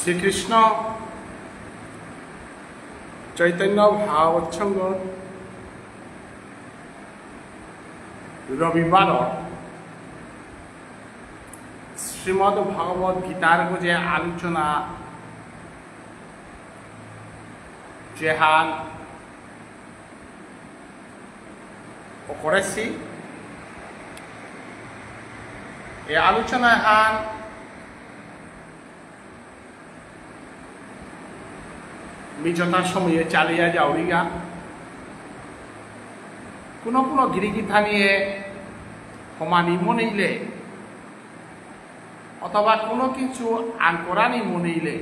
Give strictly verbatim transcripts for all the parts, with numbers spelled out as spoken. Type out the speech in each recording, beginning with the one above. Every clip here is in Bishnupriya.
শ্রীকৃষ্ণ চৈতন্য ভাগবত সংঘর রবিবারর শ্রীমদ্ ভগবত গীতার গজে আলোচনা যেহান করেছি। এই আলোচনা হান মি যথা সময়ে চালিয়া যাওরিগা। কোনো কোনো গিরিগিথানিয়ে সমানি মনেইলে অথবা কোনো কিছু আঙ্করানি মনেইলে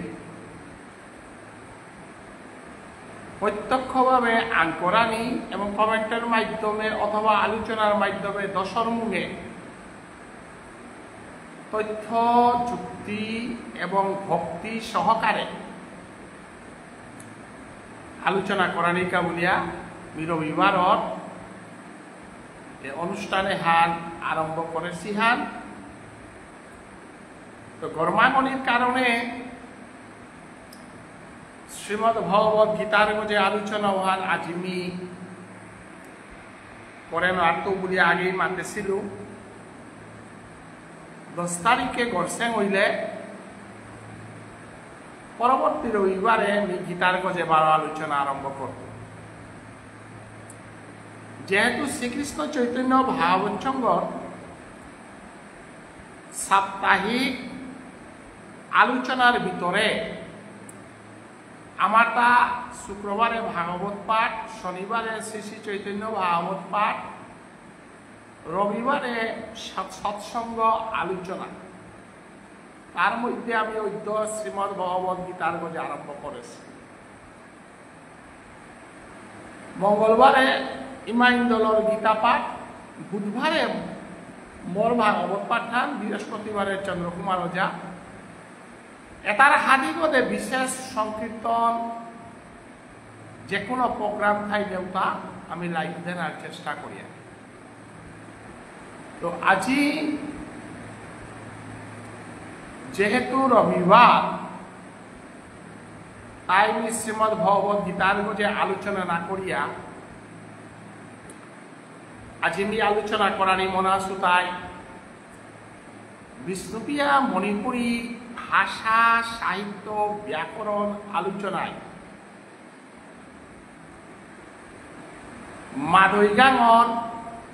প্রত্যক্ষভাবে আঙ্করানি এবং কমেন্টের মাধ্যমে অথবা আলোচনার মাধ্যমে দশর মুঙে তথ্য, যুক্তি এবং ভক্তি সহকারে আলোচনা করানিকা বুলিয়া মি রবিবারর এ অনুষ্ঠানে হান আরম্ভ করেছি হান। তো গরমাগনির কারণে শ্রীমদ্ ভগবত গীতার যে আলোচনা ওহান আজি মি করে নারতো বুলি আগেই মাতেছিল। দশ তারিখে গরসেং হইলে পরবর্তী রবিবারে মি গীতার গজে বারো আলোচনা আরম্ভ করব। যেহেতু শ্রীকৃষ্ণ চৈতন্য ভাগবত সংঘর সাপ্তাহিক আলোচনার ভিতরে আমারতা শুক্রবারে ভাগবত পাঠ, শনিবারে শ্রী শ্রী চৈতন্য ভাগবত পাঠ, রবিবারে সৎ-, সৎসঙ্গ আলোচনা। তার মধ্যে আমি অদ্য শ্রীমদ্ ভগবত গীতার গজে আরম্ভ করেছি। মঙ্গলবারে ইমাইন্দলর গীতা পাঠ, বুধবারে মোর ভাগবত পাঠ হান, বৃহস্পতিবারে চন্দ্রকুমার ওঝা। এটার হাদিগদে বিশেষ সংকীর্তন, যে কোনো প্রোগ্রাম থাইলেও তা আমি লাইভ দেনার চেষ্টা করি। তো আজি যেহেতু রবিবার, তাই আমি শ্রীমদ্ ভগবত গীতার গজে আলোচনা না করিয়া আজি আমি আলোচনা করানি মনাসুতাই বিষ্ণুপ্রিয়া মণিপুরী ভাষা, সাহিত্য, ব্যাকরণ আলোচনায় মাদৈগাঙর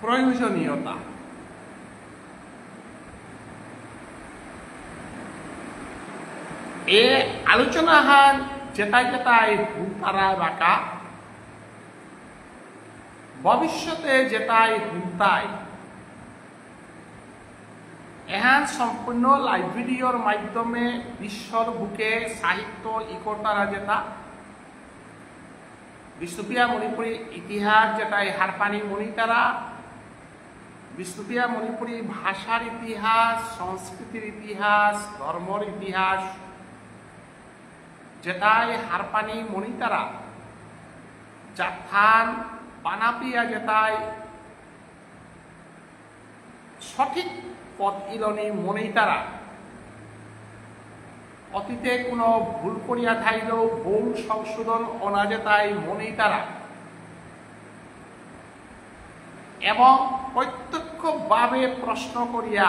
প্রয়োজনীয়তা। এ আলোচনা হান যেতাই যেতাই হুতারা রাখা, ভবিষ্যতে যেতাই হুতাই, এহান সম্পূর্ণ লাইভ ভিডিওর মাধ্যমে বিশ্বর বুকে সাহিত্য ইকর্তারা যেতা বিষ্ণুপ্রিয়া মণিপুরী ইতিহাস যেতাই হারপানি মণিতারা, বিষ্ণুপ্রিয়া মণিপুরী ভাষার ইতিহাস, সংস্কৃতির ইতিহাস, ধর্মর ইতিহাস যেতাই হারপানি মণিতারা, জাতহান বানাপিয়া যেতাই সঠিক পথ ইলনি মনেইতারা, অতীতে কোনো ভুল করিয়া থাইলেও ভুল সংশোধন অনা যেতাই মনেইতারা, এবং প্রত্যক্ষভাবে প্রশ্ন করিয়া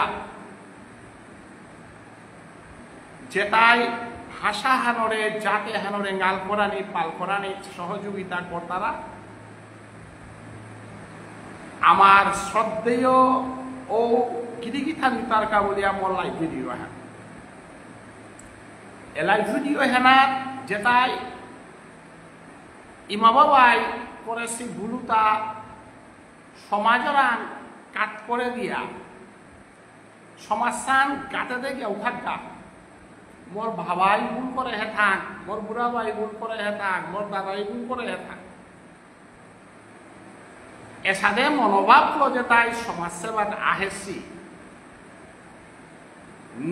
যেতাই ভাষা হানরে, জাতে হানরে, গাল করানি, পাল করানি, সহযোগিতা করতারা। আমার শ্রদ্ধেয় ও গিরিগিথানি তারকা বুলিয়া মোর লাইভ ভিডিও হান। এ লাইভ ভিডিও হেনা যেতাই ইমা বাবাই করেসি ভুলুতা সমাজরাং কাট করে দিয়া সমাজহান গাতে দে গিয়া উঠাক্কা। মোর বাবাই ভুল করে হেথাং, মোর বুড়া বাই ভুল করে হেথাং, মোর দাদাই ভুল করে হেথাং। এসাদে মনোভাব লো যেতাই সমাজ সেবাত আহেসি।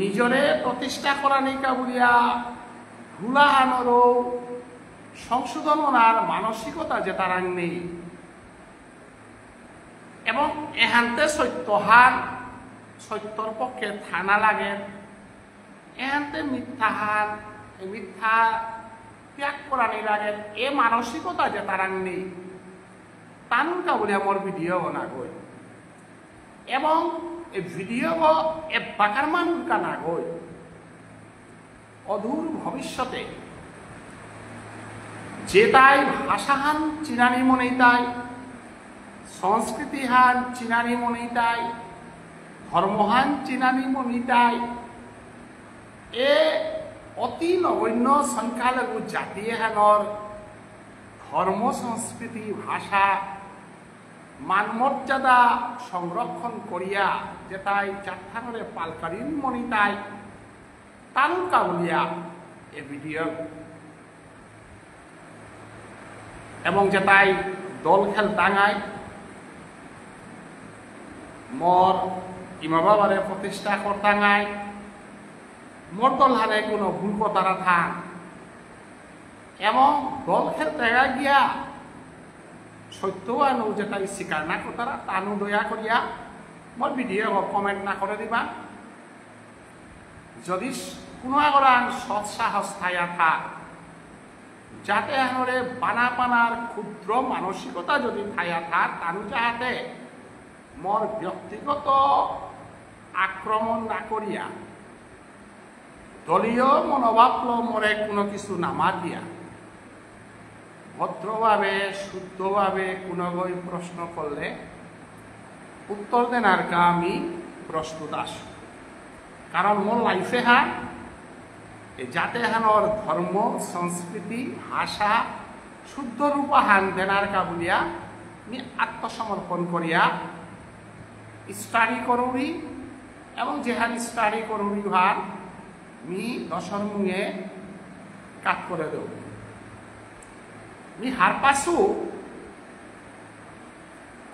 নিজরে প্রতিষ্ঠা করানিকা বুলিয়া ভুলাহানরও সংশোধন অনার মানসিকতা যেতারাং নেই। এবং এহানতে সত্যহান সত্যর পক্ষে থানা লাগে, এহানতে মিথ্যাহান এই মিথ্যা ত্যাগ করানি লাগে, এ মানসিকতা যে তারাং নেই, তানুর কা বুলিয়া মোর ভিডিও নাগই। এবং এ ভিডিও এবাকার মানুর কা নাগই। অদূর ভবিষ্যতে যেতাই ভাষাহান চিনানি মনেইতাই, সংস্কৃতিহান চিনানি মনেইতাই, ধর্মহান চিনানি মনেইতাই, এ অতি নগণ্য সংখ্যালঘু জাতি এহানর ধর্ম, সংস্কৃতি, ভাষা, মান মর্যাদা সংরক্ষণ করিয়া যেতাই জাতহানরে পালকারিন মনেইতাই, তানুর কা বুলিয়া এ ভিডিও। এবং যেতাই দল খেলতাঙাই, মোর ইমা বাবারে প্রতিষ্ঠা করতাঙাই, মোর দলহানে কোনো ভুল কথারা থাং, এবং দল খেলতাঙা গিয়া সত্য আনু যেতাই স্বীকার না করতারা, তানু দয়া করিয়া মোর ভিডিও কমেন্ট না করে দিবা। যদি কোনো আগরান সৎসাহস থায়া থাক, জাতহানরে বানা বানার ক্ষুদ্র মানসিকতা যদি থায়া থাক, তানু যাহাতে মোর ব্যক্তিগত আক্রমণ না করিয়া, দলীয় মনোভাবলো মোরে কোনো কিছু না মাতিয়া, ভদ্রভাবে, শুদ্ধভাবে কোনোগই প্রশ্ন করলে উত্তর দেনার কা আমি প্রস্তুত আছি। কারণ মোর লাইফ এহান এ জাতহানর ধর্ম, সংস্কৃতি, ভাষা শুদ্ধ রূপ আহান দেনার কা বুলিয়া মি আত্মসমর্পণ করিয়া স্টাডি করুরি এবং যেহান স্টাডি করুরি হান মি দশর মুঙে কাট করে দেব। মি হারপাসু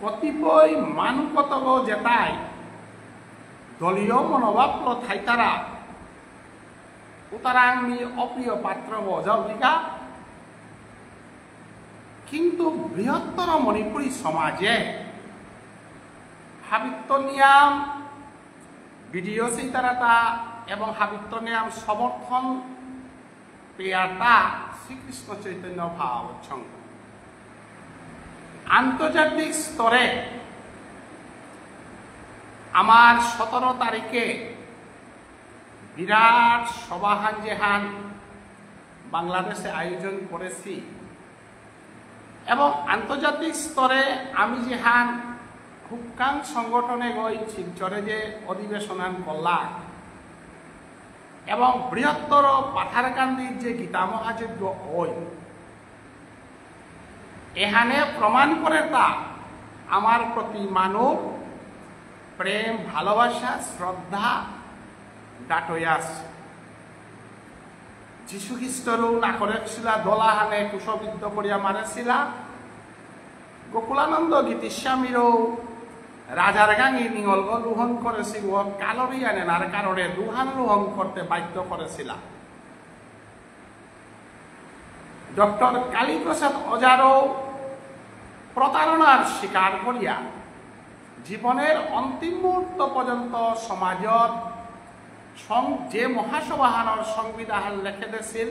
কতিপয় মানু কতগ যেতাই দলীয় মনোভাবলো থাইতারা, উতারাং মি অপ্রিয় পাত্র বজাউরিকা। কিন্তু বৃহত্তর মণিপুরী সমাজে হাবিত্ত নিয়াম ভিডিও সেইতারাতা এবং হাবিত্ত নিয়াম সমর্থন পেয়াতা শ্রীকৃষ্ণ চৈতন্য ভাগবত সংঘ। আন্তর্জাতিক স্তরে আমার সতেরো তারিখে বিরাট সভাহান যেহান বাংলাদেশে আয়োজন করেছি এবং আন্তর্জাতিক স্তরে আমি যেহান হুক্কাং সংগঠনে গই শিলচরে যে অধিবেশন করলাম এবং বৃহত্তর পাথারকান্দির যে গীতা মহাযজ্ঞ ওই, এহানে প্রমাণ করে তা আমার প্রতি মানু প্রেম, ভালোবাসা, শ্রদ্ধা ডাটয়াস। যীশু খ্রিস্টরও না করেছিলা, দলাহানে কুশবিদ্ধ করিয়া মারেছিলা। গোকুলানন্দ গীতিস্বামীরও রাজার গাঙে নিঙলগ লুহং করেছিল, কালরিয়া নেনার কারণে দুহান লুহং করতে বাধ্য করেছিলা। ডক্টর কালীপ্রসাদ ওঝারও প্রতারণার শিকার করিয়া জীবনের অন্তিম মুহূর্ত পর্যন্ত সমাজর সং-, যে মহাসভাহানর সংবিধান লেখে দিছিল,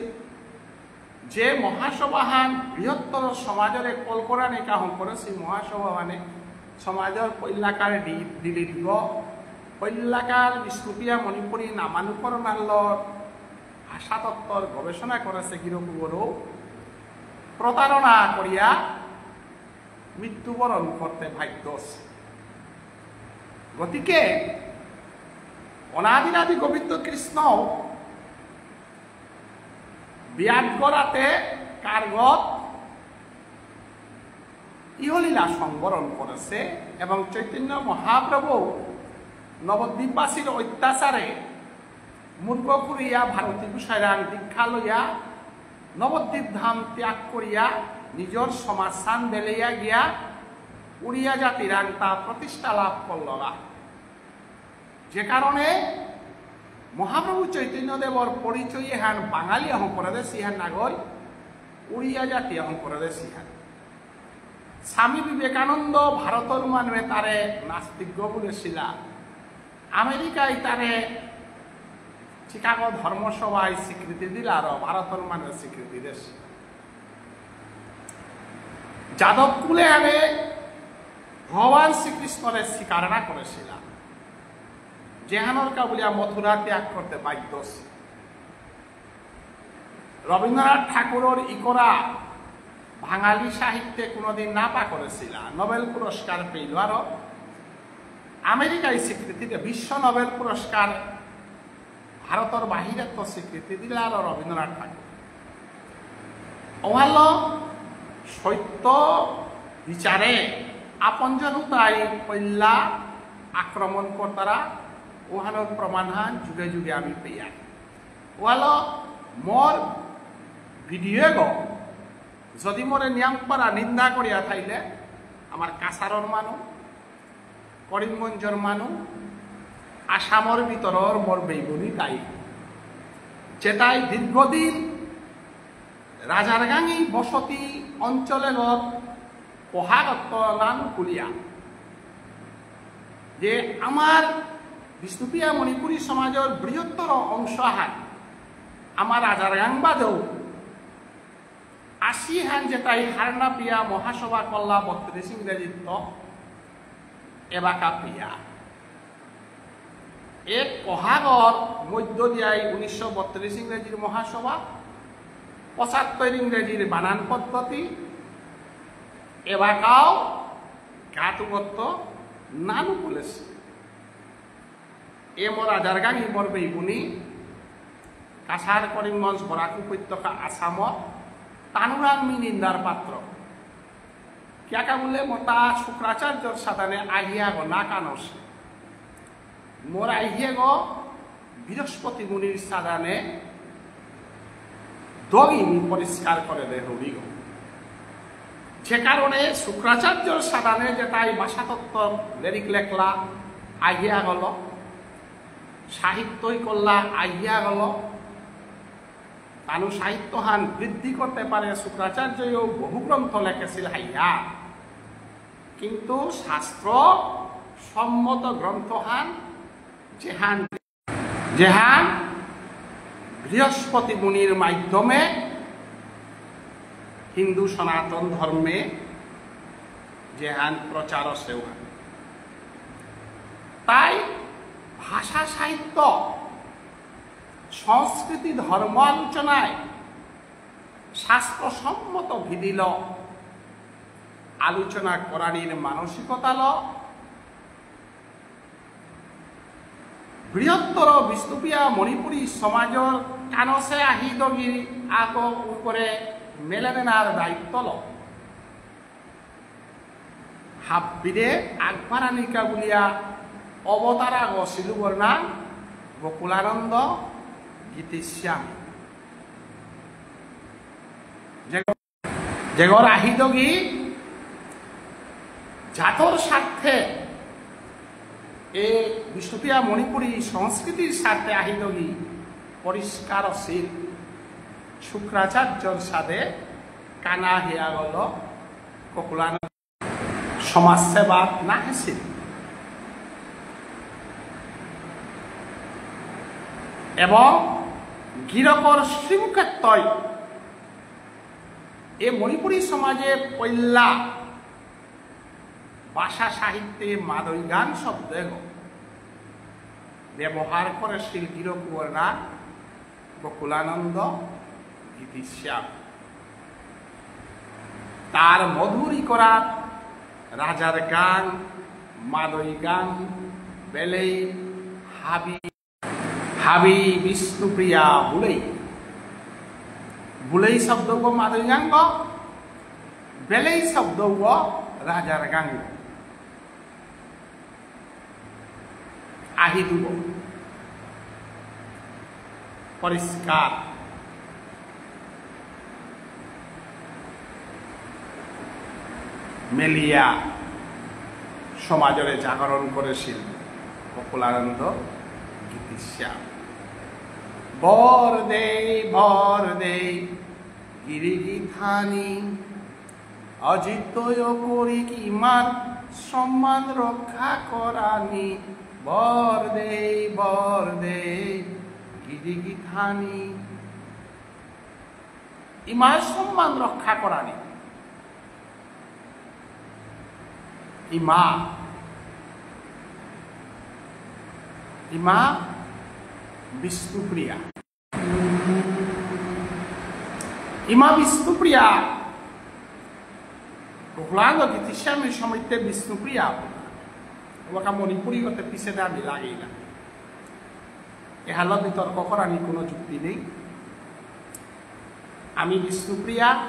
যে মহাসভাহান বৃহত্তর সমাজরে কলকরানি কাহন করে, সেই মহাসভা মানে সমাজর পৈলাকার ডি-, ডিলিটগ, পৈলাকার বিষ্ণুপ্রিয়া মণিপুরী নামানুকরণাল্য ভাষাতত্ত্বর গবেষণা করেছে গিরকগরও প্রতারণা করিয়া মৃত্যুবরণ করতে বাধ্য হচ্ছে। গতিকে অনাদিরাদি গোবিন্দ কৃষ্ণ বিয়াত গড়াতে কার্গত ইহলীলা সংবরণ করেছে এবং চৈতন্য মহাপ্রভু নবদ্বীপবাসীর অত্যাচারে মুর্গ করিয়া ভারতী গোসাইরাং দীক্ষা লইয়া নবদ্বীপ ধাম ত্যাগ করিয়া নিজর সমাজস্থান বেলেইয়া গিয়া উড়িয়া জাতিরাং তা প্রতিষ্ঠা লাভ করলগা। যে কারণে মহাপ্রভু চৈতন্যদেবর পরিচয় এহান বাঙালি আহং পরদেশী হান নাগই, উড়িয়া জাতি আহং পরদেশী হান। স্বামী বিবেকানন্দ ভারতর মানুয়ে তারে নাস্তিক বুলেছিলা, আমেরিকায় তারে শিকাগো ধর্মসভায় স্বীকৃতি দিল আর ভারতর মানে স্বীকৃতি দেশ। যাদব কুলে আনে ভগবান শ্রীকৃষ্ণরে স্বীকার না করেছিল, যেহানর কা বুলিয়া মথুরা ত্যাগ করতে বাধ্য হয়েছিল। রবীন্দ্রনাথ ঠাকুরর ইকরা বাঙালি সাহিত্যে কোনোদিন না পা করেছিল, নোবেল পুরস্কার পেল। আরো আমেরিকায় স্বীকৃতিতে বিশ্ব নোবেল পুরস্কার ভারতর বাহিরে তো স্বীকৃতি দিল আর রবীন্দ্রনাথ ঠাকুর। ওহালো সত্য বিচারে আপনজন উতাই পল্লা আক্রমণ করতারা, ওহানোর প্রমাণহান যুগে যুগে আমি পেয়া। ওহালো মোর ভিডিও গো যদি মোরে নিয়াম পারা নিন্দা করিয়া থাইলে আমার কাছাড়র মানু, করিমগঞ্জর মানু, আসামর ভিতরর মোর বেইবুনি তাই, যেতাই দীর্ঘদিন রাজারগাঙি বসতি অঞ্চলেগত কহাগত নান কুলিয়া, যে আমার বিষ্ণুপ্রিয়া মণিপুরী সমাজর বৃহত্তর অংশ আহান আমার রাজারগাং বাদেও আশি হান যেতাই হারনাপিয়া মহাসভা কল্লা বত্রিশ ইংরেজিত্ত এবাকা পিয়া। এক কহাগর মধ্য দিয়াই উনিশশো বত্রিশ ইংরেজির মহাসভা, পঁচাত্তর ইংরেজির বানান পদ্ধতি, এবাকাও গাতুগত্ত নানু কলেজ। এ মোর আজারগাং ইমর বেইবুনি, কাছাড় করিমগঞ্জ বরাক উপত্যকা আসামত, তানুরাং মি নিন্দার পাত্র। কিয়াকা বুলে মতা শুক্রাচার্যর সাদানে আহিয়াগো না কানস। মোর আহিয়াগো বৃহস্পতি মুনির সাদানে দগি মি পরিষ্কার করে দে হরিগ। যে কারণে শুক্রাচার্যর সাদানে যেতাই ভাষাতত্ত্ব লেরিক লেখলা আহিয়া গল, সাহিত্যই করলা আহিয়া গল, তানু সাহিত্যহান বৃদ্ধি করতে পারে। শুক্রাচার্যও বহু গ্রন্থ লেখেছিল হাইয়া, কিন্তু শাস্ত্র সম্মত গ্রন্থহান যেহান যেহান বৃহস্পতি মুনির মাধ্যমে হিন্দু সনাতন ধর্মে যেহান প্রচার সেওহান। তাই ভাষা সাহিত্য, সংস্কৃতি, ধর্ম আলোচনায় শাস্ত্রসম্মত ভিদিল আলোচনা করানির মানসিকতাল বৃহত্তর বিষ্ণুপ্রিয়া মণিপুরী সমাজর কানসে আহিদগি আগ উপরে মেলে দেনার দায়িত্ব ল। হাব্বিরে আগবারানিকা বুলিয়া অবতার আগ সিলুগর নাম গোকুলানন্দ গীতিস্বামী। যে যেগর আহিদগি জাতর স্বার্থে, এ বিষ্ণুপ্রিয়া মণিপুরী সংস্কৃতির স্বার্থে আহিদগি পরিষ্কার আছিল। শুক্রাচার্যর সাদে কানা হিয়া গল গোকুলানন্দ সমাজসেবা না হয়েছিল। এবং গিরকর শ্রীমুখেত্তই এ মণিপুরী সমাজে পৈলা ভাষা সাহিত্যে মাদৈ গান শব্দ এগ ব্যবহার করেছিল গিরকুয়ার না গোকুলানন্দ গীতিস্বামী। তার মধুরী করার রাজার গান, মাদৈ গান, বেলেই, হাবি, হাবি বিষ্ণুপ্রিয়া বুলেই। বুলেই শব্দগ মাদৈ গাঙ্গ, বেলেই শব্দগ রাজার গাঙ্গ। আহিদুগ পরিষ্কার মেলিয়া সমাজরে জাগরণ করেছিল গোকুলানন্দ গীতিস্বামী। বর দেই, বর দেই, গিরিগিথানি, অজিতয় করি কিমান সম্মান রক্ষা করানি, বর দেই, বর দেই। গিরি গিথানি। ইমার সম্মান রক্ষা করানি। ইমা। ইমা বিষ্ণুপ্রিয়া। ইমা বিষ্ণুপ্রিয়া। গোকুলানন্দ গীতিস্বামীর সময়তে বিষ্ণুপ্রিয়া। ওবাকা মণিপুরী গতে পিছে দে আমি লাগেই না। এহালো বিতর্ক করানি কোনো যুক্তি নেই। আমি বিষ্ণুপ্রিয়া,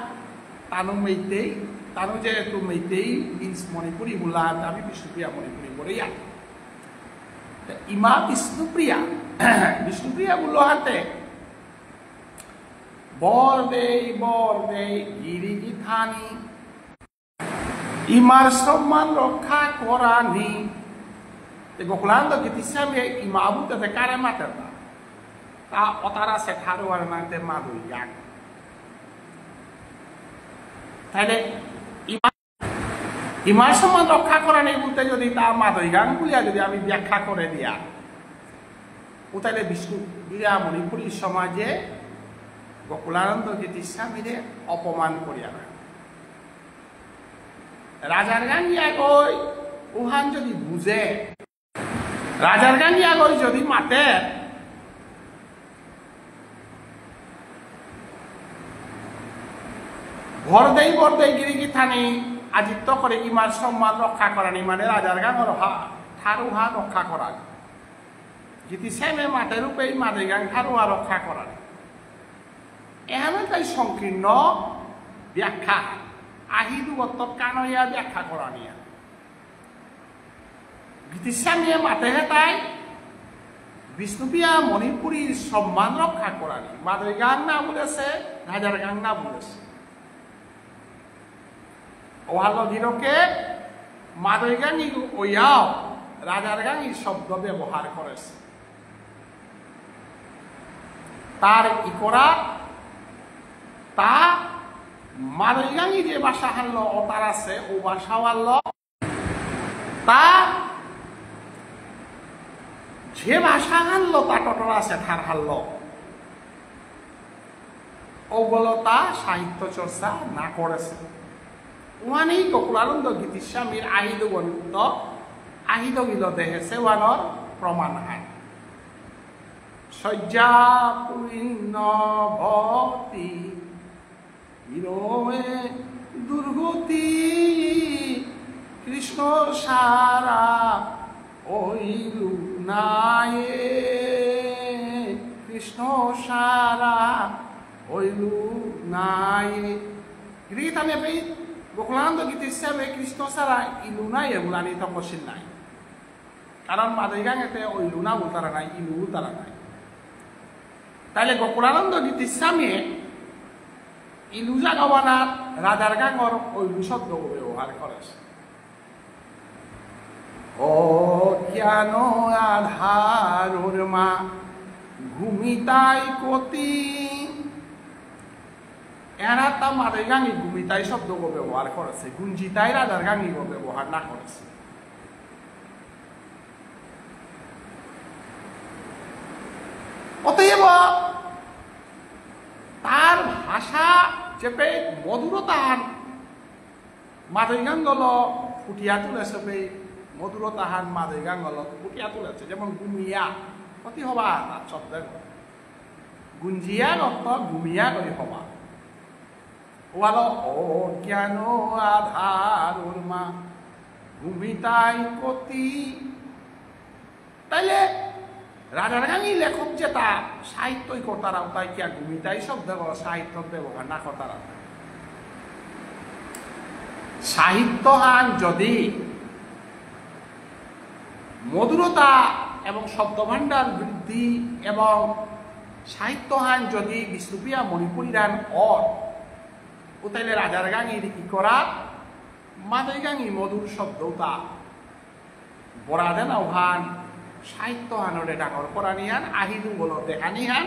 তানু মেইতেই, তানু যেহেতু মেইতেই, means মণিপুরী বুলা, আমি বিষ্ণুপ্রিয়া মণিপুরী বুলিয়া। তে ইমা বিষ্ণুপ্রিয়া, বিষ্ণুপ্রিয়া বুলো হাতে, বর দেই, বর দেই, গিরি গিথানি। ইমার সম্মান রক্ষা করানি। তে গোকুলানন্দ গীতিস্বামী ইমা বুলতে তে কারে মাতের না? তা অতারা সে ঠারুয়ার নাতে মাদই গাং। তাহলে ইমা, ইমার সম্মান রক্ষা করানি বুলতে যদি তা মাদই গাং বুলিয়া যদি আমি ব্যাখ্যা করে দিয়া, ও তাহলে বিষ্ণুপ্রিয়া মণিপুরী সমাজে গোকুলানন্দ গীতিস্বামীরে অপমান করিয়া না। রাজার গাঙ ইয়াগই উহান যদি বুঝে, রাজার গাঙ ইয়াগই যদি মাতে, বর দেই, বর দেই, গিরি গিথানি, আজিত্ত করে ইমার সম্মান রক্ষা করানি, মানে রাজার গাঙর হা-, ঠারুহা রক্ষা করানি। গীতিস্বামী মাতে রূপে ইমা দেই গাঙ ঠারুহা রক্ষা করানি। এহানে তাই সংকীর্ণ ব্যাখ্যা, আহিদু গত্ত কানয়া ব্যাখ্যা করানিয়া। গীতিস্বামীয়ে মাতেহে তাই বিষ্ণুপ্রিয়া মণিপুরীর সম্মান রক্ষা করানি। মাদই গাঙ না বুলেছে, রাজার গাঙ না বুলেছে। ওহালো গিরকে মাদই গাঙি ওয়াও রাজার গাঙি শব্দ ব্যবহার করেছে। তার ইকরা তা মাদই গাঙি যে ভাষা হারলো অতার আছে, ও ভাষা হারলো তা যে ভাষা হারলো তা টটর আছে ঠার হারলো। ওগুলো তা সাহিত্য চর্চা না করেছে। ওহানেই গোকুলানন্দ গীতিস্বামীর আহিদু গ্রন্থ, আহিদু গিল দেহেছে ওহানর প্রমাণ হয়। শয্যা পুণ্যবতী হিরোয়ে দুর্গতি কৃষ্ণ সারা অইলু নায়ে, কৃষ্ণ সারা অইলু নায়ে। গিরি গিথানি এপেই গোকুলানন্দ গীতিস্বামী কৃষ্ণ সারা ইলু নায়ে বুলানি তপশিল নাই। কারণ মাদই গাঙেতে অইলু না বুলতারা নাই, ইলু বুলতারা নাই। তাইলে গোকুলানন্দ গীতিস্বামী ইলু জাগা বানাত রাজার গাঙর অইলু শব্দ ব্যবহার করেছে। অজ্ঞান আধারর মা ঘুমিতাই কতি। এরা তা মাদই গাঙি ঘুমিতাই শব্দ ব্যবহার করেছে, গুঞ্জিতাই রাজার গাঙি ব্যবহার না করেছে। অতএব তার ভাষা যেপে মধুরতাহান মাদই গাঙল ফুটিয়া তুলেছে, পে মধুরতাহান মাদই গাঙল ফুটিয়া তুলেছে। যেমন গুমিয়া, কতি হবা তার শব্দ, গুঞ্জিয়া রক্ত গুমিয়া করি হবা। ওয়ালো অজ্ঞান আধারর মা ঘুমিতাই কতি। তাইলে রাজার গাঙি লেখক যেতা সাহিত্যই করতারা, তাই কিয়া ঘুমিতাই শব্দ সাহিত্য ব্যবহার না করতারা? সাহিত্যহান যদি মধুরতা এবং শব্দভাণ্ডার বৃদ্ধি এবং সাহিত্যহান যদি বিষ্ণুপ্রিয়া মণিপুরীরান অর, ও তাইলে রাজার গাঙি ইকরা মাদই গাঙি মধুর শব্দতা বরাদে না ওহান সাহিত্যহানরে ডাঙর করানিহান, আহিদু বলো দেহানিহান,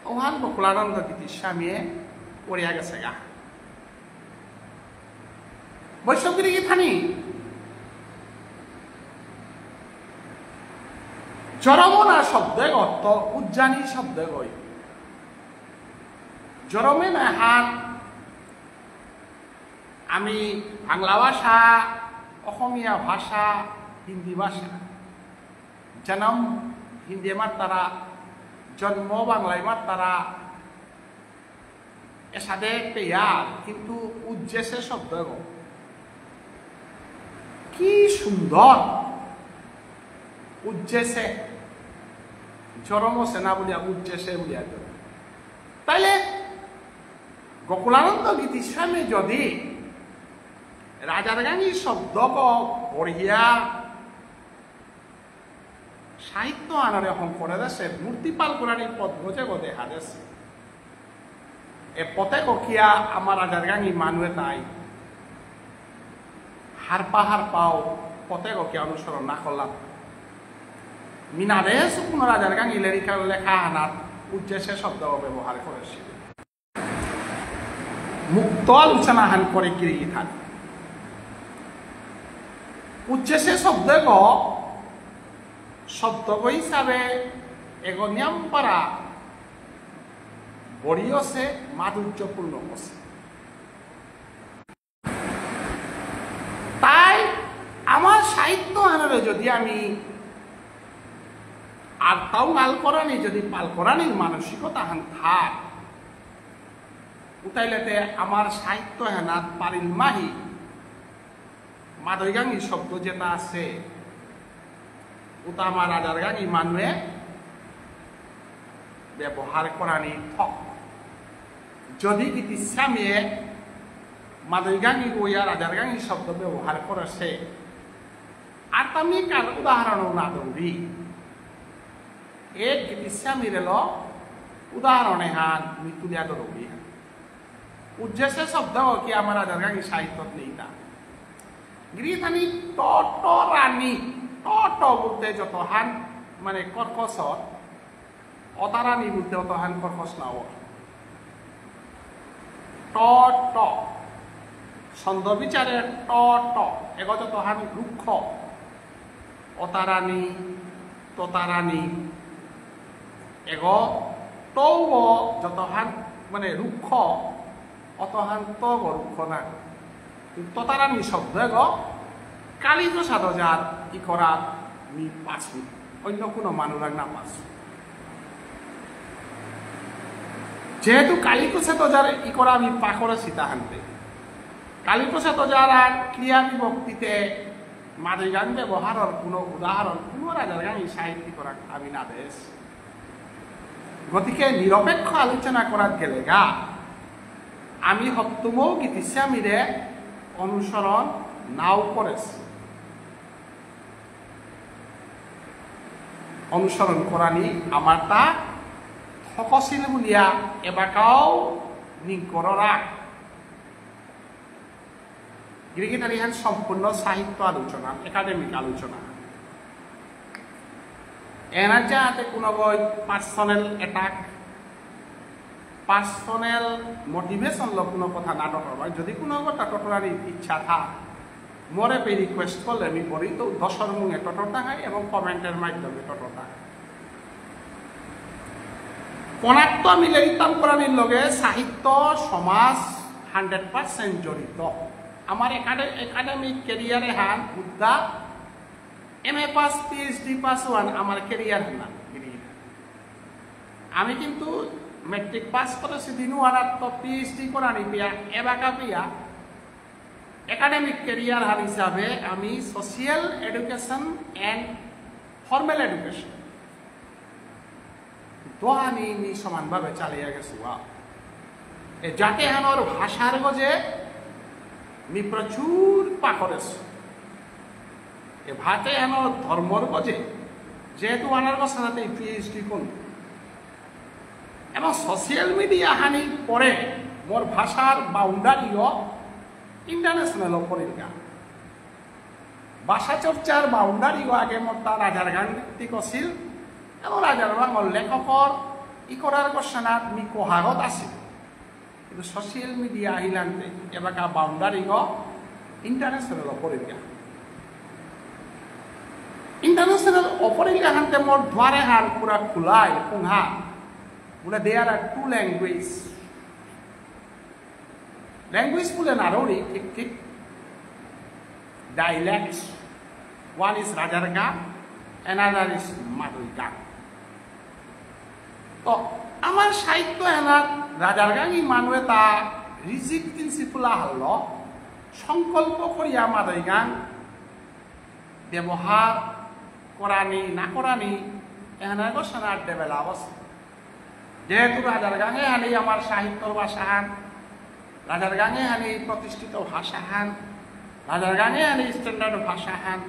ওহান গোকুলানন্দ গীতিস্বামীয়ে করিয়া গেছেগা। বৈষ্ণব গিরি গিথানি, জরমনা শব্দ অর্থ উজ্জানি শব্দ গই। জরমে না হাত আমি বাংলা ভাষা, অসমীয়া ভাষা, হিন্দি ভাষা। জনম হিন্দি মাত্তারা, জন্ম বাংলায় মাত্তারা, এসাদে পেয়ার, কিন্তু উজ্জেসে শব্দ এগো। কি সুন্দর। উজ্জেসে। জরমসে না বুলিয়া উজ্জেসে বুলিয়া তো। তাইলে গোকুলানন্দ গীতিস্বামী যদি রাজার গাঙি শব্দ বড়িয়া সাহিত্য আনারে হং করে দেসে, মূর্তি পাল করানি পদ গজে গো দেখা দেসে। এ পথে গো কিয়া আমার রাজার গাঙি মানুয়ে তাই হারপা হারপাও পথে গো কিয়া অনুসরণ না করলাম। মিনারে সুকুন রাজার গাঙি লেরিকা লেখা হানাত উজ্জেসে শব্দ ব্যবহার করেসে। মুক্ত আলোচনা হান করে গিরি গিথানি। উজ্জেসে শব্দ এগো, শব্দ এগো হিসাবে এগো নিয়াম পারা বড়ি আছে, মাধুর্যপূর্ণ আছে। তাই আমার সাহিত্য আনারে যদি আমি আর তাও নাল করানি যদি পাল করানির মানসিকতা হান থাক, উতাইলেতে আমার সাহিত্য হেনাত পারিল মাহি মাদৈগাঙি শব্দ যেটা আছে, উতা আমার রাজার গাঙি মানুয়ে ব্যবহার করানি থক। যদি গীতিস্বামীয়ে মাদৈগাঙি গইয়া রাজার গাঙি শব্দ ব্যবহার করেসে, আর তামি কার উদাহরণ না দৌড়ি। এক গীতিস্বামীর এলো উদাহরণে হান মি তুলিয়া দৌড়ি হান। উজ্জেসে শব্দ কি আমার রাজার গাঙি সাহিত্যত নেই তা। গিরি গিথানি টটরানি, টট বলতে যত হান মানে কর্কশ, অতারানি বলতে অত হান কর্কশ না অর। ট ট। ছন্দ বিচারে ট ট। এগ যত হান রুক্ষ। অতারানি, ততারানি। এগ টগ যত হান মানে রুক্ষ, অত হান টগ রুক্ষ না। কিন্তু ততারানি শব্দ এগ কালীপ্রসাদ ওঝার ইকরা মি পাসু, অন্য কোনো মানুরাং না পাসু। যেহেতু কালীপ্রসাদ ওঝার ইকরা মি পাকরেসি তাহান্তে, কালীপ্রসাদ ওঝার আর ক্রিয়া বিভক্তিতে মাদৈগাঙ ব্যবহারর কোনো উদাহরণ কোনো রাজার গাঙি সাহিত্যিকরা আমি না দেস। গতিকে নিরপেক্ষ আলোচনা করাত গেলেগা আমি হত্তুমৌ গীতিস্বামীরে অনুসরণ নাও করেস। অনুসরণ করানি আমার তা থকসিল বুলিয়া এবাকাও নিংকররা। গিরি গিথানি হান সম্পূর্ণ সাহিত্য আলোচনা, একাডেমিক আলোচনা। এনা যাতে কোনো বই পার্সোনাল অ্যাটাক, পার্সোনাল মোটিভেশন লো কোনো কথা না টটরবা। যদি কোনো কথা টটরানির ইচ্ছা থাক, মোরে পে রিকোয়েস্ট করলে আমি বলি তো দশর মুঙে টটর দেখাই এবং কমেন্টের মাধ্যমে টটর দেখাই। কোনাত্ত আমি লেরিতাম করানির লগে সাহিত্য, সমাজ হান্ড্রেড পার্সেন্ট জড়িত। আমার একাডে-, একাডেমিক ক্যারিয়ারে হান উদ্দা M A pass, P H D pass ওয়ান আমার ক্যারিয়ার না। আমি কিন্তু মেট্রিক পাস করেসি দিনু আনার তো পি এইচ ডি করানি পিয়া, এবাকা পিয়া, একাডেমিক ক্যারিয়ার হান হিসাবে আমি social education and formal education দোহানি মি সমানভাবে চালিয়ে গেসুয়া। এ জাতে হানর ভাষার গজে মি প্রচুর পাকরেসু। এ ভাতে হানর ধর্মর গজে, যেহেতু আনার গজ সাথে পি এইচ ডি কোন। এবং সোশিয়াল মিডিয়া হানি পরে মোর ভাষার বাউন্ডারিও ইন্টারন্যাশনাল পরিলগা। ভাষা চর্চার বাউন্ডারিও আগে মোর তা রাজার গাঙ ভিত্তিক আছিল এবং রাজার গাঙর লেখকর ইকরার গোসানাত মি কোহাগত আছিল। কিন্তু সোশিয়াল মিডিয়া আহিলান্তে এবাকা বাউন্ডারিও ইন্টারন্যাশনাল পরিলগা। International অপরিল কাহান্তে মোর দুয়ার এহান পুরা খুলাই, কুংহা। বুলে, there are two language. Language বুলে নারৌরি, ঠিক ঠিক। Dialects. One is রাজার গাঙ, another is মাদই গাঙ। তো আমার সাহিত্য এহানাত রাজার গাঙি মানুয়ে তা rigid principle আহানলো, সংকল্প করিয়া মাদই গাঙ ব্যবহার করানি না করানি, এহানার গোসানার develop আছে। যেহেতু রাজার গাঙ এহানি আমার সাহিত্যর ভাষাহান, রাজার গাঙ এহানি প্রতিষ্ঠিত ভাষাহান, রাজার গাঙ এহানি standard ভাষাহান,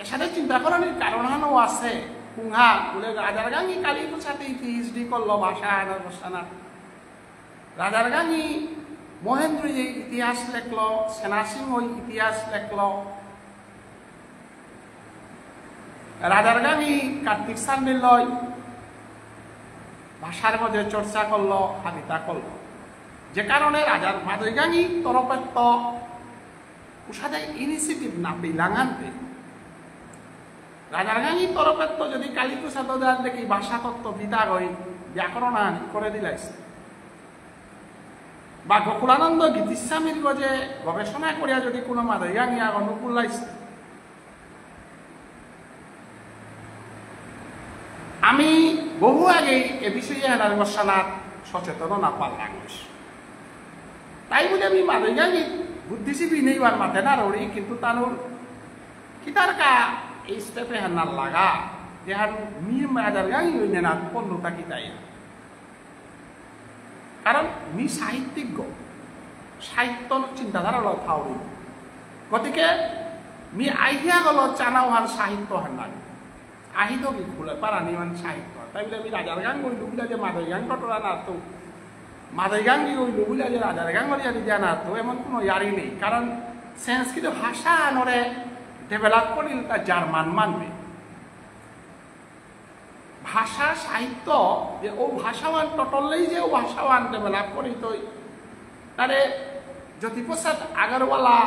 এসাদে চিন্তা করানির কারণহানও আছে। কুংহা বুলে রাজার গাঙি কালীপ্রসাদে PhD করলো ভাষাহানর গোসানার। রাজার গাঙি মহেন্দ্রই ইতিহাস লেখলো, সেনাসিংহই ইতিহাস লেখলো। রাজার গাঙি কার্তিক সান্ডিল্যই ভাষার মধ্যে চর্চা করলো, হাবিতা করলো। যে কারণে রাজার মাদই গাঙি তরফেত্ত উসাদে initiative না পেলাঙান্তে। রাজার গাঙি তরফেত্ত যদি কালীপ্রসাদ দান দেখি ভাষাতত্ত্ব বিদা হই ব্যাকরণ আনি করে দিলাইছে। বা গোকুলানন্দ গীতিস্বামীর গজে গবেষণা করিয়া যদি কোনো মাদই গাঙি আগ নুকুলাইছে। আমি বহু আগে এ বিষয়ে এহানার গোসানাত সচেতন না পারলাম। তাই বলে আমি মাদই গাঙি বুদ্ধিজীবী নেই আর মাতে নারৌরি, কিন্তু তানুর কিতার কা এই step এহান না লাগা, যেহান মি রাজার গাঙি হইলে না পড়লো তা কিতাই। কারণ মি সাহিত্যিক গো, সাহিত্য চিন্তাধারা লো থাউরি। গতিকে মি আইডিয়া গলো চানাও হান সাহিত্য হান লাগে। আহিত কি খুলে পারা নিমান সাহিত্য। তাই বলে আমি রাজার গাঙ গই লুবিলা যে মাদই গাঙ টটরা না তো। মাদই গাঙ কি গই লুবিলা যে রাজার গাঙ গই জানা তো। এমন কোনো ইয়ারি নেই। কারণ সংস্কৃত ভাষা আনরে develop করিল তা জার্মান মানবে। ভাষা সাহিত্য, যে ও ভাষাহান টটলেই যে ও ভাষাহান develop করি তৈ। তারে জ্যোতিপ্রসাদ আগরওয়ালা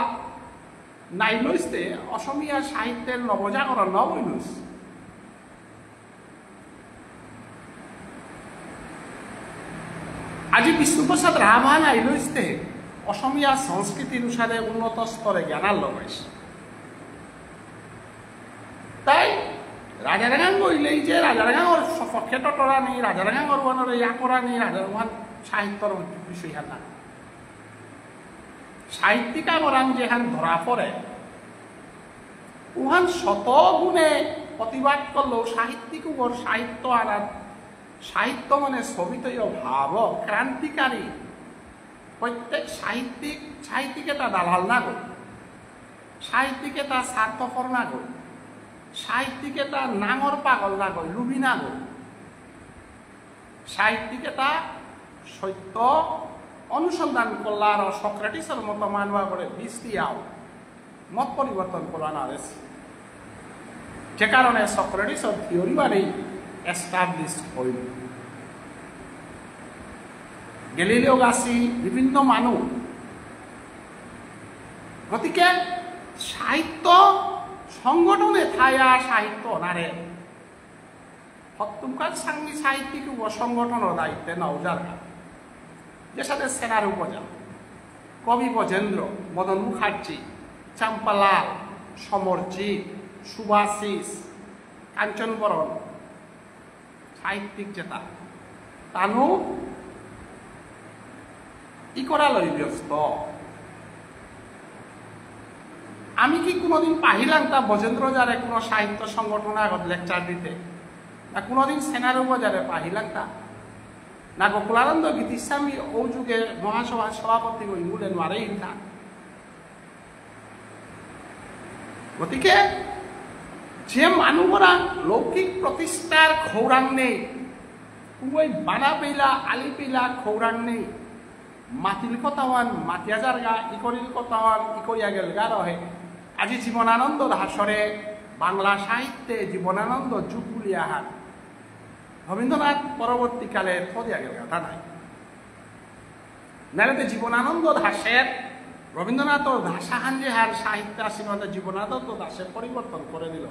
নাইলইস্তে অসমীয়া সাহিত্যর নবজাগরণ নবইলইস। আজি বিষ্ণুপ্রসাদ রাভা নাইলইস্তে অসমীয়া সংস্কৃতির উসাদে উন্নত স্তরে জ্ঞানার লগাইস। তাই রাজার গাঙ হইলেই যে রাজার গাঙর সপক্ষে টটরানি, রাজার গাঙর ওয়ানরে ইয়া করানি, রাজার ওয়ান সাহিত্যর বিষয় হান না। সাহিত্যিক আগরাং যেহান ধরা পড়ে, উহান শত গুণে প্রতিবাদ করলেও সাহিত্যিক উগর সাহিত্য আনার, সাহিত্য মানে ছবিতই ভাব, ক্রান্তিকারী। প্রত্যেক সাহিত্যিক, সাহিত্যিক এটা দালাল না গো, সাহিত্যিক এটা স্বার্থপর না গো, সাহিত্যিক এটা নাঙর পাগল না গো, লুবি না গো। সাহিত্যিক এটা সত্য অনুসন্ধান করলা আর সক্রেটিসর মতো মানুয়া করে বিষ দিয়াও মত পরিবর্তন করা না হয়েছে। যে কারণে সক্রেটিসর থিওরি বারেই এস্টাবলিশ হইল। গ্যালিলিও গাছি বিভিন্ন মানুষ। গতিকে সাহিত্য সংগঠনে থায়া সাহিত্য নারে। হত্তুমকাল সাংনি সাহিত্যিক ও সংগঠনর দায়িত্বে নাও যারগা। যেসাদে সেনার উপজা, কবি ব্রজেন্দ্র, মদন মুখার্জি, চাম্পালাল, সমরজিৎ, সুভাষিস, কাঞ্চন বরণ, সাহিত্যিক যেতা, তানু ইকরালই ব্যস্ত। আমি কি কোনোদিন পাহিলাংতা ব্রজেন্দ্র যারে কোনো সাহিত্য সংগঠন আগত লেকচার দিতে? না কোনোদিন সেনার উপজারে পাহিলাংতা? না গোকুলানন্দ গীতিস্বামী ঔ যুগে মহাসভার সভাপতি হই মূলে নোয়ারে হিংসা? গতিকে যে মানুগরা লৌকিক প্রতিষ্ঠার খৌরাং নেই, কুবই বানা পেলা, আলি পেলা খৌরাং নেই, মাতিল কথাহান মাতিয়া যারগা, ইকরিল কথাহান ইকরিয়া গেলগা রহে। আজি জীবনানন্দ দাসরে বাংলা সাহিত্যে জীবনানন্দ যুগ বুলিয়া হান। রবীন্দ্রনাথ পরবর্তীকালে থদিয়া গেলগা, তা নাই। নাইলে তো জীবনানন্দ দাসের রবীন্দ্রনাথর ভাষাহান যে হার সাহিত্য আসিল, জীবনানন্দ দাসে পরিবর্তন করে দিল।